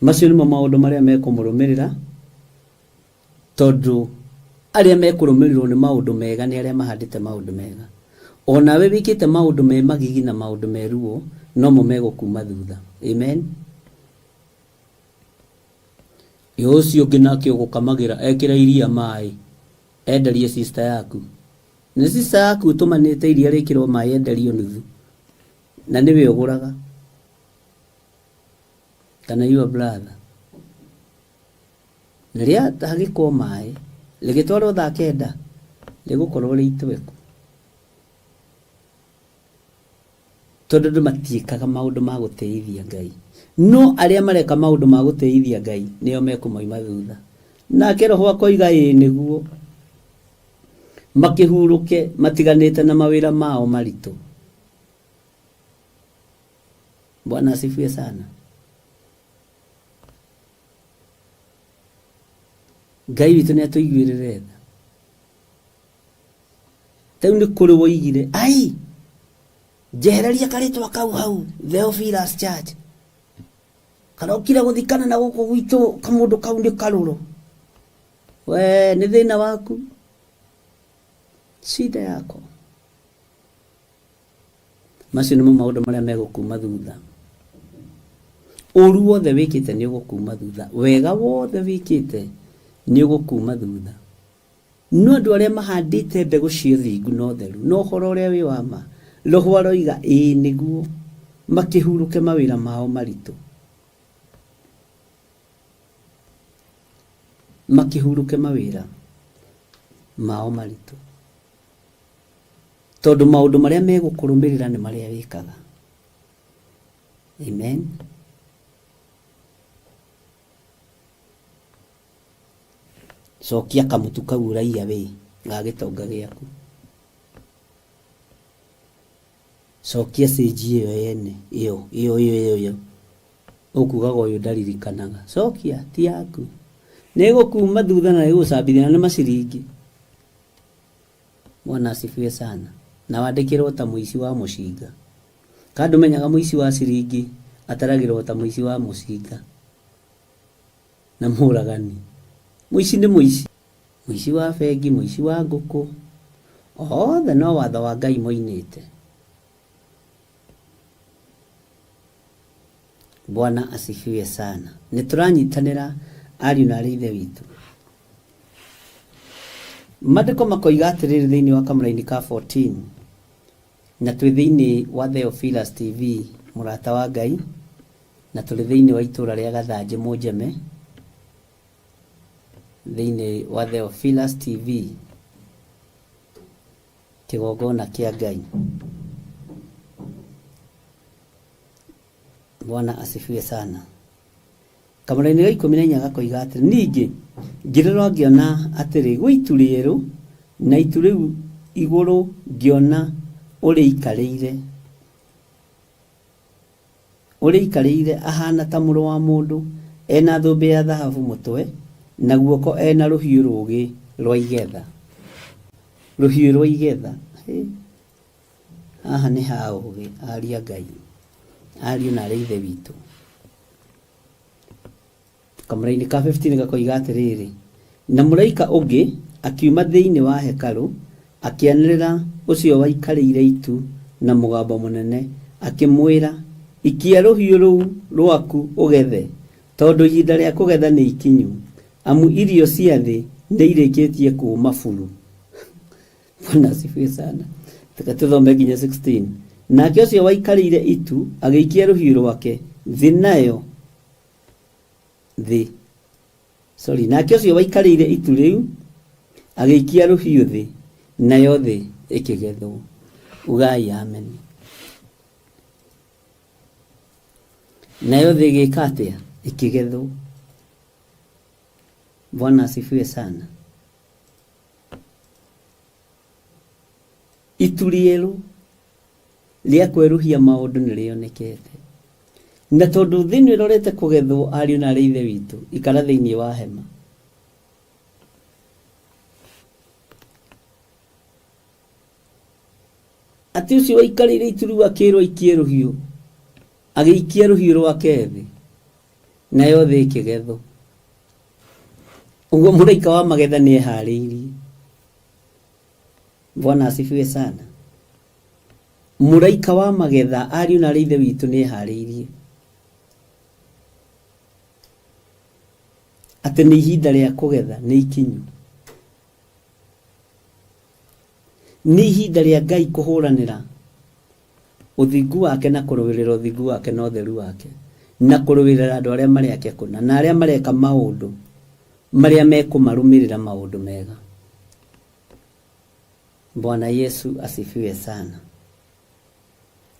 S3: Macio nĩmo maũndũ marĩa mekũmũrũmĩrĩra tondũ arĩa mekũrũmĩrĩrwo nĩ maũndũ mega nĩ arĩa mahandĩte maũndũ mega. Onawe wĩkĩte maũndũ me magigi na maũndũ me ruo nomo megũkuma thutha. Amen. Ĩ ũcio ũngĩ nake ũgũkamagĩra ekĩra iria maĩ enderie sister yaku. Nĩ sister yaku ũtũmanĩte iria rĩkĩrwo maĩ enderio nuthu na nĩwe ũgũraga kana your brother. Na rĩahagĩkwo maĩ rĩgĩtwarwo thaa kenda rĩgũkorwo rĩ itweku. Tondũ andũ matiĩkaga maũndũ ma gũtĩithia Ngai. No arĩa mareka maũndũ ma gũtĩithia Ngai nĩo mekũmoima thutha. Nake Roho akoiga ĩĩ nĩguo. Makĩhurũke matiganĩte na mawĩra mao maritũ. Bwana asifiwe sana. Ngai witũ nĩ atũiguĩrĩre tha. Ta rĩu nĩ kũrĩ woigire, ai, njehereria karĩtwa kau hau, Theophilus Church. Karokire gũthikana na gũkũ gwitũ, kamũndũ kau nĩ karũrũ. We, nĩ thĩna waku. Shida yako. Macio nĩmo maũndũ marĩa megũkuma thutha. Ũru wothe wĩkĩte nĩ ũgũkuma thutha. Wega wothe wĩkĩte nĩ ũgũkuma thutha. No andũ arĩa mahandĩte mbegũ cia ũthingu na ũtheru na ũhoro ũrĩa wĩ wa ma, Roho aroiga, ĩĩ nĩguo, makĩhurũke mawĩra mao maritũ. Makĩhurũke mawĩra mao maritũ. Tondũ maũndũ marĩa megũkũrũmĩrĩra nĩ marĩa wĩkaga. Amen. Cokia kamũtu kau ũraiya wĩ ga gĩtonga gĩaku. Cokia cĩnji ĩyo yene ĩyo ĩyo ĩyo ĩyo ĩyo ũkugaga ũyũ ndaririkanaga. Cokia ti yaku. Nĩ ĩgũkuma thutha na ĩgũcambithia na nĩ maciringi. Bwana asifiwe sana. Na wandĩkĩrwo ta mũici wa mũcinga. Ka ndũmenyaga mũici wa ciringi ataragĩrwo ta mũici wa mũcinga na mũragani. Mũici nĩ mũici. Mũici wa bengi, mũici wa ngũkũ, othe no watho wa Ngai moinĩte. Bwana asifiwe sana. Nĩ tũranyitanĩra ariũ na arĩ ithe witũ. Maandĩko makoiga atĩrĩrĩ thĩinĩ wa kamũraini ka 14 na twĩ thĩinĩ wa Theophilus TV mũrata wa Ngai na tũrĩ thĩinĩ wa itũra rĩa Gathanjĩ Mũnjeme thĩinĩ wa Theophilus TV kĩgongona kĩa Ngai. Bwana asifiwe sana. Kamũraini ga 14 gakoiga atĩrĩ, ningĩ ngĩrora ngĩona atĩrĩ, gwĩ itu rĩerũ, na itu rĩu igũrũ ngĩona ũrĩikarĩire, ũrĩikarĩire ahana ta mũrũ wa mũndũ, e na thũmbĩ ya thahabu mũtwe, na guoko e na rũhiũ rũũgĩ rwa igetha. Rũhiũ rwa igetha. Hĩ. Haha nĩ ha ũũgĩ, aria Ngai, ariũ na arĩ ithe witũ. Kamũraini ka 15 gakoiga atĩrĩrĩ, na mũraika ũngĩ akiuma thĩinĩ wa hekarũ, akĩanĩrĩra ũcio waikarĩire itu na mũgambo mũnene, akĩmwĩra, ikia rũhiũ rũu rwaku ũgethe, tondũ ihinda rĩa kũgetha nĩ ikinyu, amu irio cia thĩ nĩ irĩkĩtie kũũma buru. Bwana asifiwe sana. Reke tũthome nginya 16. Nake ũcio waikarĩire itu agĩikia rũhiũ rwake thĩ nayo thĩ. Sorry, nake ũcio waikarĩire itu rĩu agĩikia rũhiũ thĩ nayo thĩ ĩkĩgethwo. Ugai amen. Nayo thĩ ĩgĩka atĩa? Ĩkĩgethwo. Bwana asifiwe sana. Itu rĩerũ rĩa kwerũhia maũndũ nĩ rĩonekete. Na tondũ thĩ ĩno ĩrorete kũgethwo ariũ na arĩ ithe witũ, ikara thĩinĩ wa hema. Atĩ ũcio waikarĩire itu rĩu akĩrwo aikie rũhiũ, agĩikia rũhiũ rwake thĩ, nayo thĩ ĩkĩgethwo. Ũguo mũraika wa magetha nĩ eharĩirie. Bwana asifiwe sana. Mũraika wa magetha ariũ na arĩ ithe witũ nĩ eharĩirie. Atĩ nĩ ihinda rĩa kũgetha nĩ ikinyu. Nĩ ihinda rĩa Ngai kũhũranĩra ũthingu wake na kũrũĩrĩra ũthingu wake na ũtheru wake na kũrũĩrĩra andũ arĩa marĩ ake kũna na arĩa mareka maũndũ marĩa mekũmarũmĩrĩra maũndũ mega. Bwana Yesu asifiwe sana.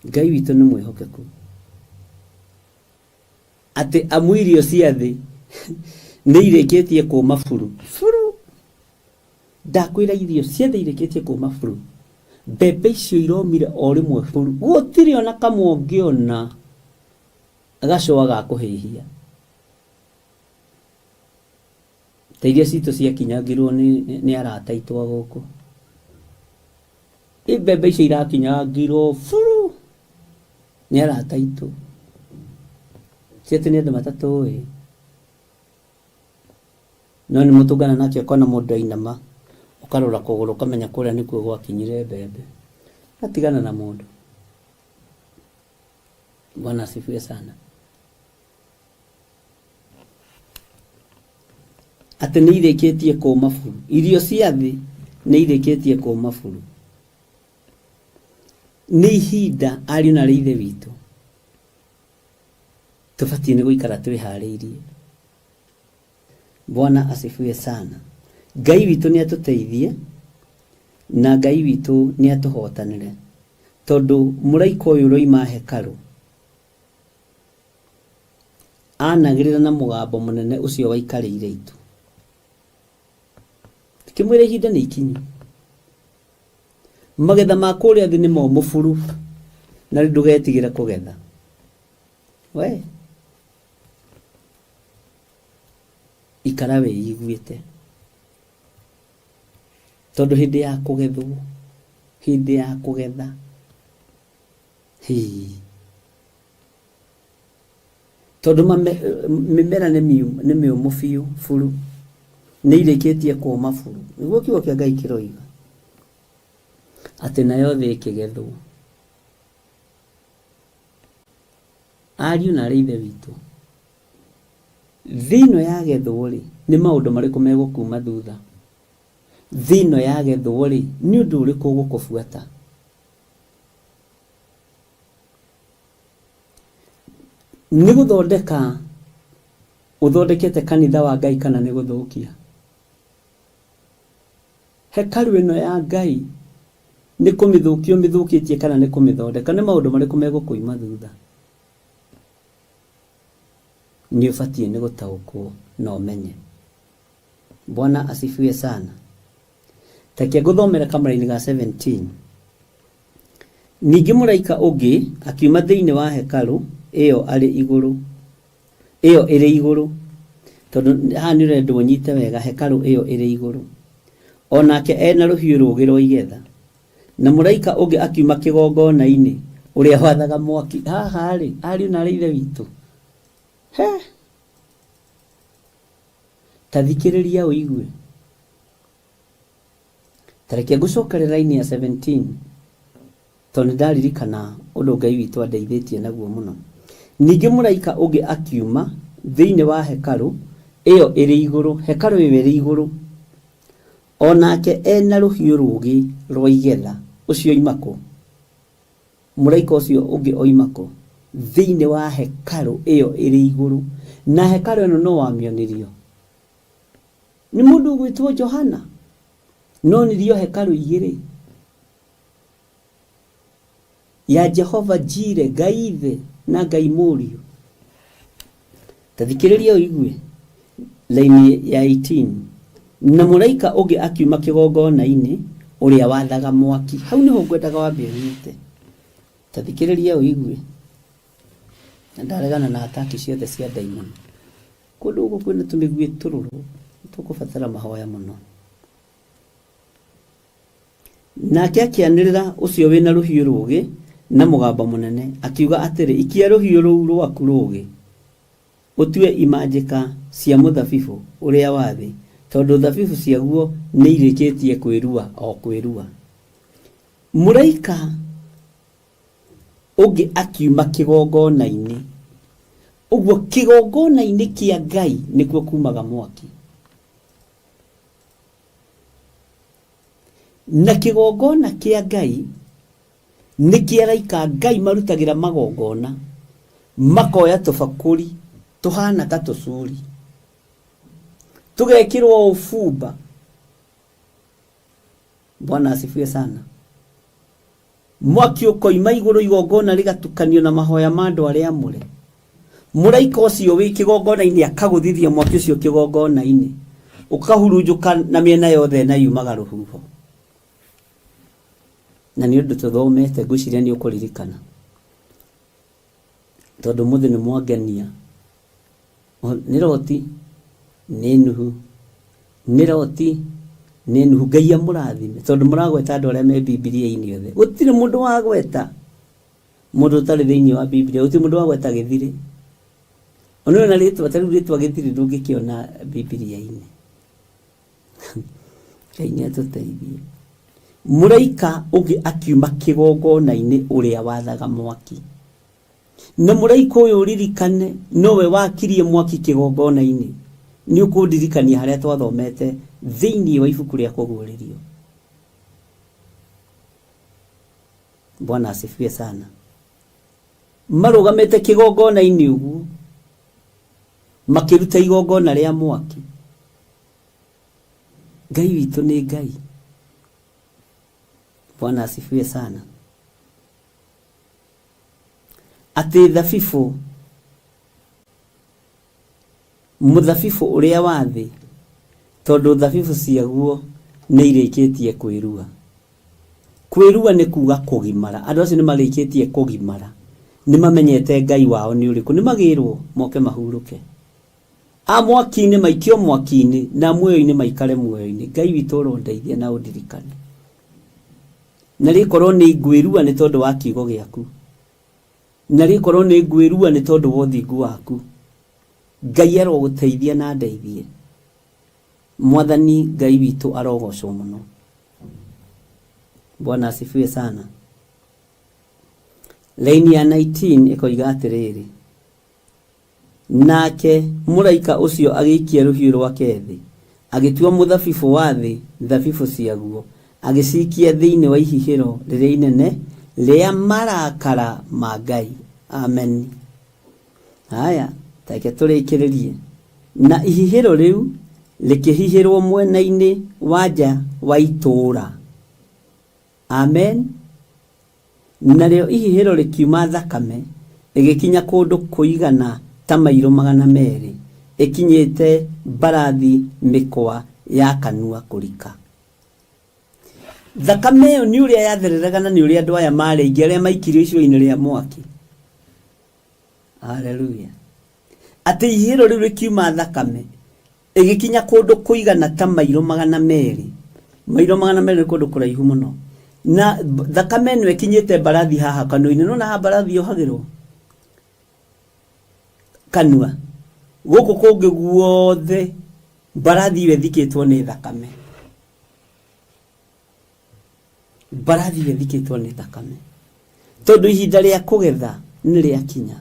S3: Ngai witũ nĩ mwĩhokeku atĩ amu irio cia thĩ nĩ irĩkĩtie kũma buru buru. Ndakwĩra irio ciothe irĩkĩtie kũma buru. Mbembe icio iromire o rĩmwe buru. Gũtirĩ ona kamwe ũngĩona gacũa ga kũhĩhia. Ta iria citũ ciakinyangirwo nĩ arata aitũ a gũkũ. Ĩ mbembe icio irakinyangirwo buru nĩ arata aitũ. Ti atĩ nĩ andũ matatũĩ. No nĩ mũtũngana nake ũkona mũndũ ainama, ũkarora kũgũrũ ũkamenya kũrĩa nĩkuo gwakinyire mbembe. Atigana na mũndũ. Bwana asifiwe sana. Atĩ nĩ irĩkĩtie kũma buru. Irio cia thĩ nĩ irĩkĩtie kũma buru. Nĩ ihinda ariũ na arĩ ithe witũ tũbatiĩ nĩ gũikara twĩharĩirie. Bwana asifiwe sana. Ngai witũ nĩ atũteithie na Ngai witũ nĩ atũhotanĩre, tondũ mũraika ũyũ ũroima hekarũ anagĩrĩra na mũgambo mũnene ũcio waikarĩire itu, kĩmwĩra ihinda nĩ ikinyu, magetha ma kũrĩa thĩ nĩ momũ buru, na rĩu ndũgetigĩre kũgetha. We ikara wĩiguĩte, tondũ hĩndĩ ya kũgethwo, hĩndĩ ya kũgetha, hii, tondũ mĩmera nĩ mĩũmũ biũ buru, nĩ irĩkĩtie kũma buru. Nĩguo kiugo kĩa Ngai kĩroiga atĩ nayo thĩ ĩkĩgethwo. Ariũ na aarĩ a Ithe witũ, thĩ ĩno yagethwo-rĩ, nĩ maũndũ marĩkũ megũkuma thutha? Thĩ ĩno yagethwo-rĩ, nĩ ũndũ ũrĩkũ ũgũkũbuata? Nĩ gũthondeka ũthondekete kanitha wa Ngai kana nĩ gũthũkia? Hekarũ ĩno ya Ngai nĩ kũmĩthũkia ũmĩthũkĩtie kana nĩ kũmĩthondeka? Nĩ maũndũ marĩkũ megũkũima thutha? Nĩ ũbatiĩ nĩ gũtaũkwo na ũmenye. Bwana asifiwe sana. Reke ngũthomere kamũraini ga 17. Ningĩ mũraika ũngĩ akiuma thĩinĩ wa hekarũ ĩyo arĩ igũrũ, ĩyo ĩrĩ igũrũ, tondũ haha nĩ ũrendwo ũnyite wega, hekarũ ĩyo ĩrĩ igũrũ. O nake e na rũhiũ rũũgĩ rwa igetha. Na mũraika ũngĩ akiuma kĩgongona-inĩ, ũrĩa wathaga mwaki. Haha-rĩ, ariũ na aarĩ a Ithe witũ, he, ta thikĩrĩria ũigue. Ta reke ngũcokere raini ya 17 tondũ nĩ ndaririkana ũndũ Ngai witũ andeithĩtie naguo mũno. Ningĩ mũraika ũngĩ akiuma thĩinĩ wa hekarũ ĩyo ĩrĩ igũrũ, hekarũ ĩyo ĩrĩ igũrũ, o nake e na rũhiũ rũũgĩ rwa igetha. Ũcio oima kũ? Mũraika ũcio ũngĩ oima kũ? Thĩinĩ wa hekarũ ĩyo ĩrĩ igũrũ. Na hekarũ ĩno no wamĩonirio? Nĩ mũndũ ũgwĩtwo Johana. Nonirio hekarũ igĩrĩ, ya Jehova Jire, Ngai Ithe na Ngai Mũriũ. Ta thikĩrĩria ũigue laini ya 18. Na mũraika ũngĩ akiuma kĩgongona-inĩ, ũrĩa wathaga mwaki. Hau nĩho ngwendaga wambe ũnyite. Ta thikĩrĩria ũigue. Na ndaregana na ataki ciothe cia ndaimono. Kũndũ gũkũ kwĩna tũmĩguĩ tũrũrũ, tũkũbatara mahoya mũno. Nake akĩanĩrĩra ũcio wĩ na rũhiũ rũũgĩ na mũgambo mũnene, akiuga atĩrĩ, Ikia rũhiũ rũu rwaku rũũgĩ, ũtue imanjĩka cia mũthabibũ ũrĩa wa thĩ, tondũ thabibũ ciaguo nĩirĩkĩtie kwĩrua o kwĩrua. Mũraika ũngĩ akiuma kĩgongona-inĩ. Ũguo kĩgongona-inĩ kĩa Ngai nĩkuo kumaga mwaki. Na kĩgongona kĩa Ngai nĩ kĩa araika Ngai marutagĩra magongona, makoya tũbakũri tũhana ta tũcuri, tũgekĩrwo ũbumba. Bwana asifiwe sana. Mwaki ũkoima igũrũ igongona rĩgatukanio na mahoya ma andũ arĩa amũre. Mũraika ũcio wĩ kĩgongona-inĩ akagũthithia mwaki ũcio kĩgongona-inĩ, ũkahurunjũka na mĩena yothe na yumaga rũhuho. Na nĩ ũndũ tũthomete, ngwĩciria nĩ ũkũririkana, tondũ ũmũthĩ nĩ mwangenia. Nĩ Loti, nĩ Nuhu, nĩ Loti, nĩ Nuhu. Ngai amũrathime tondũ mũragweta andũ arĩa me Bibilia-inĩ othe. Gũtirĩ mũndũ wagweta mũndũ ũtarĩ thĩinĩ wa Bibilia, gũtirĩ mũndũ wagweta gĩthirĩ. Ona na rĩtwa ta rĩu rĩtwa gĩthirĩ ndũngĩkĩona Bibilia-inĩ. Ngai nĩ atũteithie. Mũraika ũngĩ akiuma kĩgongona-inĩ ũrĩa wathaga mwaki. Na mũraika ũyũ ũririkane nowe wakirie mwaki kĩgongona-inĩ. Nĩ ũkũndirikania harĩa twathomete thĩinĩ wa ibuku rĩa Kũguũrĩrio. Bwana asifiwe sana. Marũgamĩte kĩgongona-inĩ ũguo makĩruta igongona rĩa mwaki. Ngai witũ nĩ Ngai. Bwana asifiwe sana. Atĩ thabibũ, mũthabibũ ũrĩa wa thĩ, tondũ thabibũ ciaguo nĩ irĩkĩtie kwĩrua. Kwĩrua nĩ kuga kũgimara. Andũ acio nĩ marĩkĩtie kũgimara. Nĩ mamenyete Ngai wao nĩ ũrĩkũ. Nĩ magĩrwo moke mahurũke. A mwaki-inĩ maikio mwaki-inĩ, na muoyo-inĩ maikare muoyo-inĩ. Ngai witũ ũrondeithia na ũndirikane. Na rĩkorwo nĩ ngwĩrua nĩ tondũ wa kiugo gĩaku. Na rĩkorwo nĩ ngwĩrua nĩ tondũ wa ũthingu waku. Ngai arogũteithia na andeithie. Mwathani Ngai witũ arogocwo mũno. Bwana asifiwe sana. Laini ya 19 ĩkoiga atĩrĩrĩ, Nake mũraika ũcio agĩikia rũhiũ rwake thĩ, agĩtua mũthabibũ wa thĩ thabibũ ciaguo, agĩciikia thĩinĩ wa ihihĩro rĩrĩa inene rĩa marakara ma Ngai. Ameni. Haya, ta reke tũrĩkĩrĩrie. Na ihihĩro rĩu rĩkĩhihĩrwo mwena-inĩ wa nja wa itũũra. Amen. Narĩo ihihĩro rĩkiuma thakame, ĩgĩkinya kũndũ kũigana ta mairo 200, ĩkinyĩte mbarathi mĩkwa ya kanua kũrika. Thakame ĩyo nĩ ũrĩa yathereraga na nĩ ũrĩa andũ aya maarĩ aingĩ arĩa maikirio icua-inĩ rĩa mwaki. Haleluya. Atĩ ihihĩro rĩu rĩkiuma thakame, ĩgĩkinya kũndũ kũigana ta mairo 200. Mairo 200 nĩ kũndũ kũraihu mũno. Na thakame ĩno ĩkinyĩte mbarathi haha kanua-inĩ. Nĩwona haha mbarathi yohagĩrwo kanua. Gũkũ kũngĩ guothe mbarathi ĩyo ĩthikĩtwo nĩ thakame. Mbarathi ĩyo ĩthikĩtwo nĩ thakame. Tondũ ihinda rĩa kũgetha nĩ rĩakinya.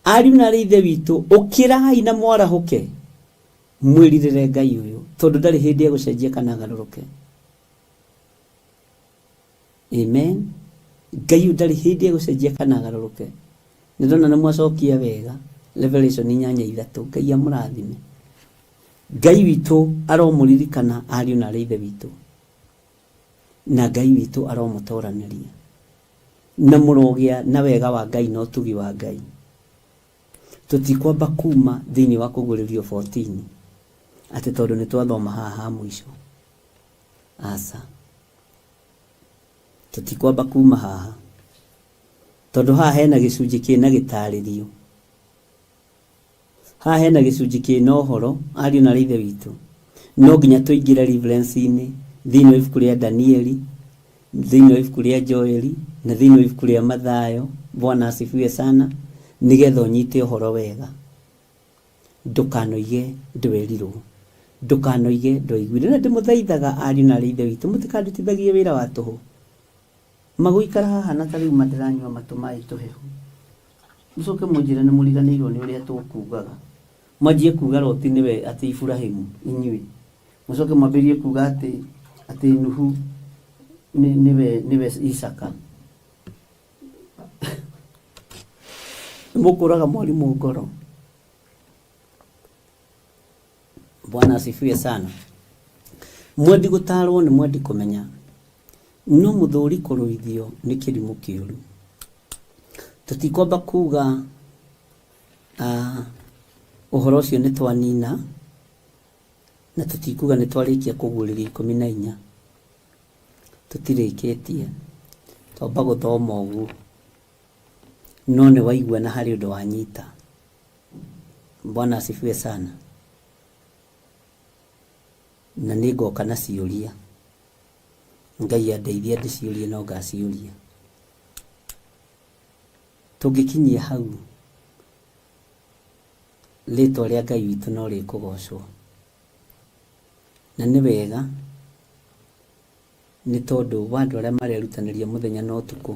S3: Ariũ na aarĩ a Ithe witũ, ũkĩrai na mwarahũke, mwĩrirĩre Ngai ũyũ, tondũ ndarĩ hĩndĩ egũcenjia kana agarũrũke. Amen. Ngai ũyũ ndarĩ hĩndĩ egũcenjia kana agarũrũke. Nĩ ndona nĩ mwacokia wega Revelation 8:3. Ngai amũrathime. Ngai witũ aromũririkana ariũ na aarĩ a Ithe witũ. Na Ngai witũ aromũtoranĩria. Na mũrogĩa na wega wa Ngai na ũtugi wa Ngai. Tũtikwamba kuma thĩinĩ wa kũguũrĩrio 14 atĩ tondũ nĩ twathoma haha ha mũico. Aca. Tũtikwamba kuma haha. Tondũ haha hena gĩcunjĩ kĩna gĩtarĩrio. Haha hena gĩcunjĩ kĩna ũhoro, ariũ na aarĩ a Ithe witũ. No nginya tũingĩre reference-inĩ thĩinĩ wa ibuku rĩa Danieli, thĩinĩ wa ibuku rĩa Joeli, na thĩinĩ wa ibuku rĩa Mathayo, Bwana asifiwe sana, nĩgetha ũnyite ũhoro wega. Ndũkanoige ndwerirwo, ndũkanoige ndwaiguire. Na ndĩmũthaithaga ariũ na aarĩ a Ithe witũ, mũtikandutithagie wĩra wa tũhũ. Magũikara haha na ta rĩu ma ndĩranyua matũ maĩ tũhehu. Mũcoke mũnjĩre nĩ mũriganĩirwo nĩ ũrĩa tũkugaga. Mwanjie kuga Loti nĩwe atĩ Iburahimu, inyuĩ. Mũcoke mwambĩrĩrie kuga atĩ atĩ Nuhu nĩwe nĩwe Isaka. Nĩ mũkũraga mwarimũ ngoro. Bwana asifiwe sana. Mwendi gũtaarwo nĩ mwendi kũmenya, no mũthũri kũrũithio nĩ kĩrimũ kĩũru. Tũtikwamba kuga ũhoro ũcio nĩ twanina, na tũtikuga nĩ twarĩkia kũguũrĩria 14. Tũtirĩkĩtie, twamba gũthoma ũguo, no nĩ waigua na harĩ ũndũ wanyita. Bwana asifiwe sana. Na nĩ ngoka na ciũria. Ngai andeithia ndĩciũrie no ngaciũria. Tũngĩkinyia hau, rĩtwa rĩa Ngai witũ no rĩkũgocwo. Na nĩ wega, nĩ tondũ wa andũ arĩa marerutanĩria mũthenya na ũtukũ,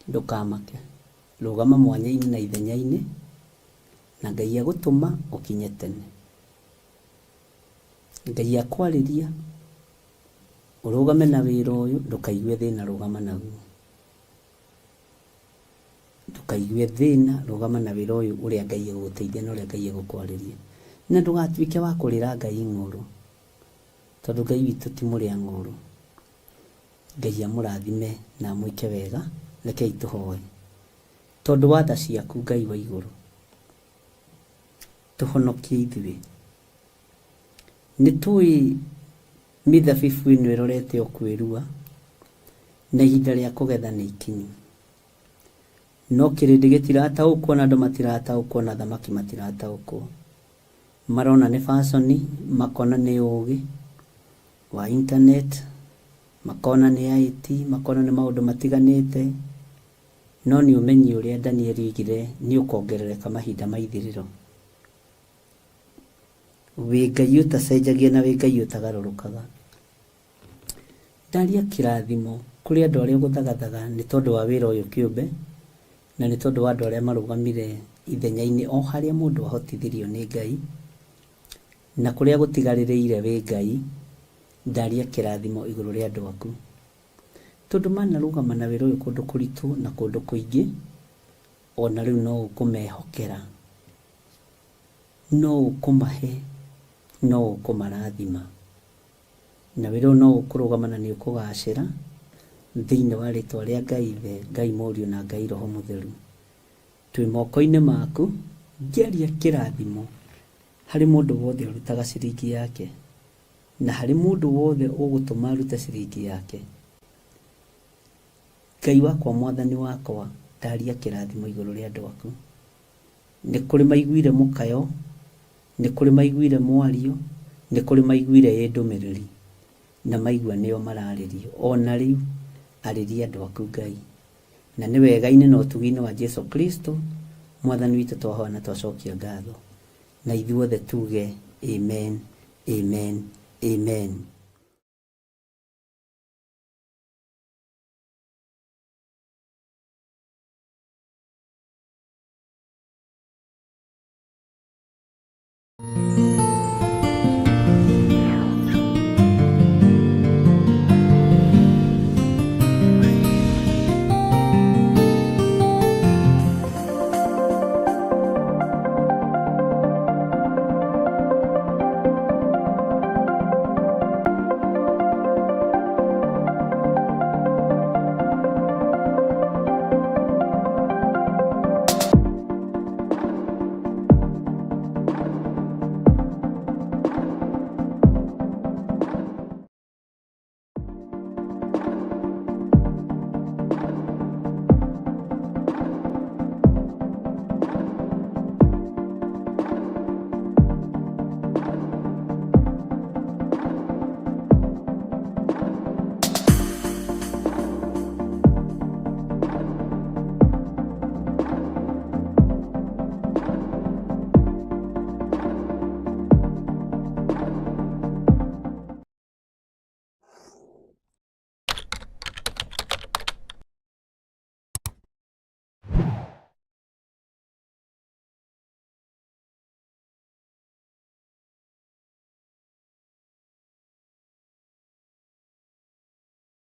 S3: ndũkamake. Rũgama mwanya-inĩ na ithenya-inĩ, na Ngai agũtũma ũkinye tene. Ngai akwarĩria, ũrũgame na wĩra ũyũ, ndũkaigue thĩna rũgama naguo. Ndũkaigue thĩna, rũgama na wĩra ũyũ ũrĩa Ngai egũgũteithia na ũrĩa Ngai egũkwarĩria. Na ndũgatuĩke wa kũrĩra Ngai ng'ũrũ, tondũ Ngai witũ ti mũrĩa ng'ũrũ. Ngai amũrathime na amwĩke wega. Rekei tũhoe. Tondũ wa tha ciaku Ngai wa igũrũ, tũhonokie ithuĩ. Nĩ tũĩ mĩthabibũ ĩno ĩrorete o kwĩrua, na ihinda rĩa kũgetha nĩ ikinyu. No kĩrĩndĩ gĩtirataũkwo na andũ matirataũkwo na athamaki matirataũkwo. Marona nĩ baconi, makona nĩ ũũgĩ wa internet, makona nĩ IT, makona nĩ maũndũ matiganĩte, no nĩ ũmenyi ũrĩa Danieli oigire nĩ ũkongerereka mahinda ma ithirĩro. Wĩ Ngai ũtacenjagia na wĩ Ngai ũtagarũrũkaga. Ndaria kĩrathimo kũrĩ andũ arĩa ũgũthagathaga nĩ tondũ wa wĩra ũyũ kĩũmbe, na nĩ tondũ wa andũ arĩa marũgamire ithenya-inĩ o harĩa mũndũ ahotithirio nĩ Ngai, na kũrĩa gũtigarĩrĩire wĩ Ngai, ndaria kĩrathimo igũrũ rĩa andũ aku. Tondũ manarũgama na wĩra ũyũ kũndũ kũritũ na kũndũ kũingĩ, o na rĩu no ũkũmehokera, no ũkũmahe, no ũkũmarathima. Na wĩra ũyũ no ũkũrũgama na nĩ ũkũgacĩra thĩinĩ wa rĩtwa rĩa Ngai Ithe, Ngai Mũriũ na Ngai Roho Mũtheru. Twĩ moko-inĩ maku, ngĩaria kĩrathimo harĩ mũndũ wothe ũrutaga ciringi yake, na harĩ mũndũ wothe ũgũtũma arute ciringi yake. Ngai wakwa Mwathani wakwa, ndaria kĩrathimo igũrũ rĩa andũ aku. Nĩ kũrĩ maiguire mũkayo, nĩ kũrĩ maiguire mwario, nĩ kũrĩ maiguire ĩ ndũmĩrĩri, na maigua nĩo mararĩrio. O na rĩu, arĩria andũ aku Ngai. Na nĩ wega-inĩ na ũtugi-inĩ wa Jesu Kristo, Mwathani witũ twahoya na twacokia ngatho. Na ithuothe tuge, Amen, Amen, Amen.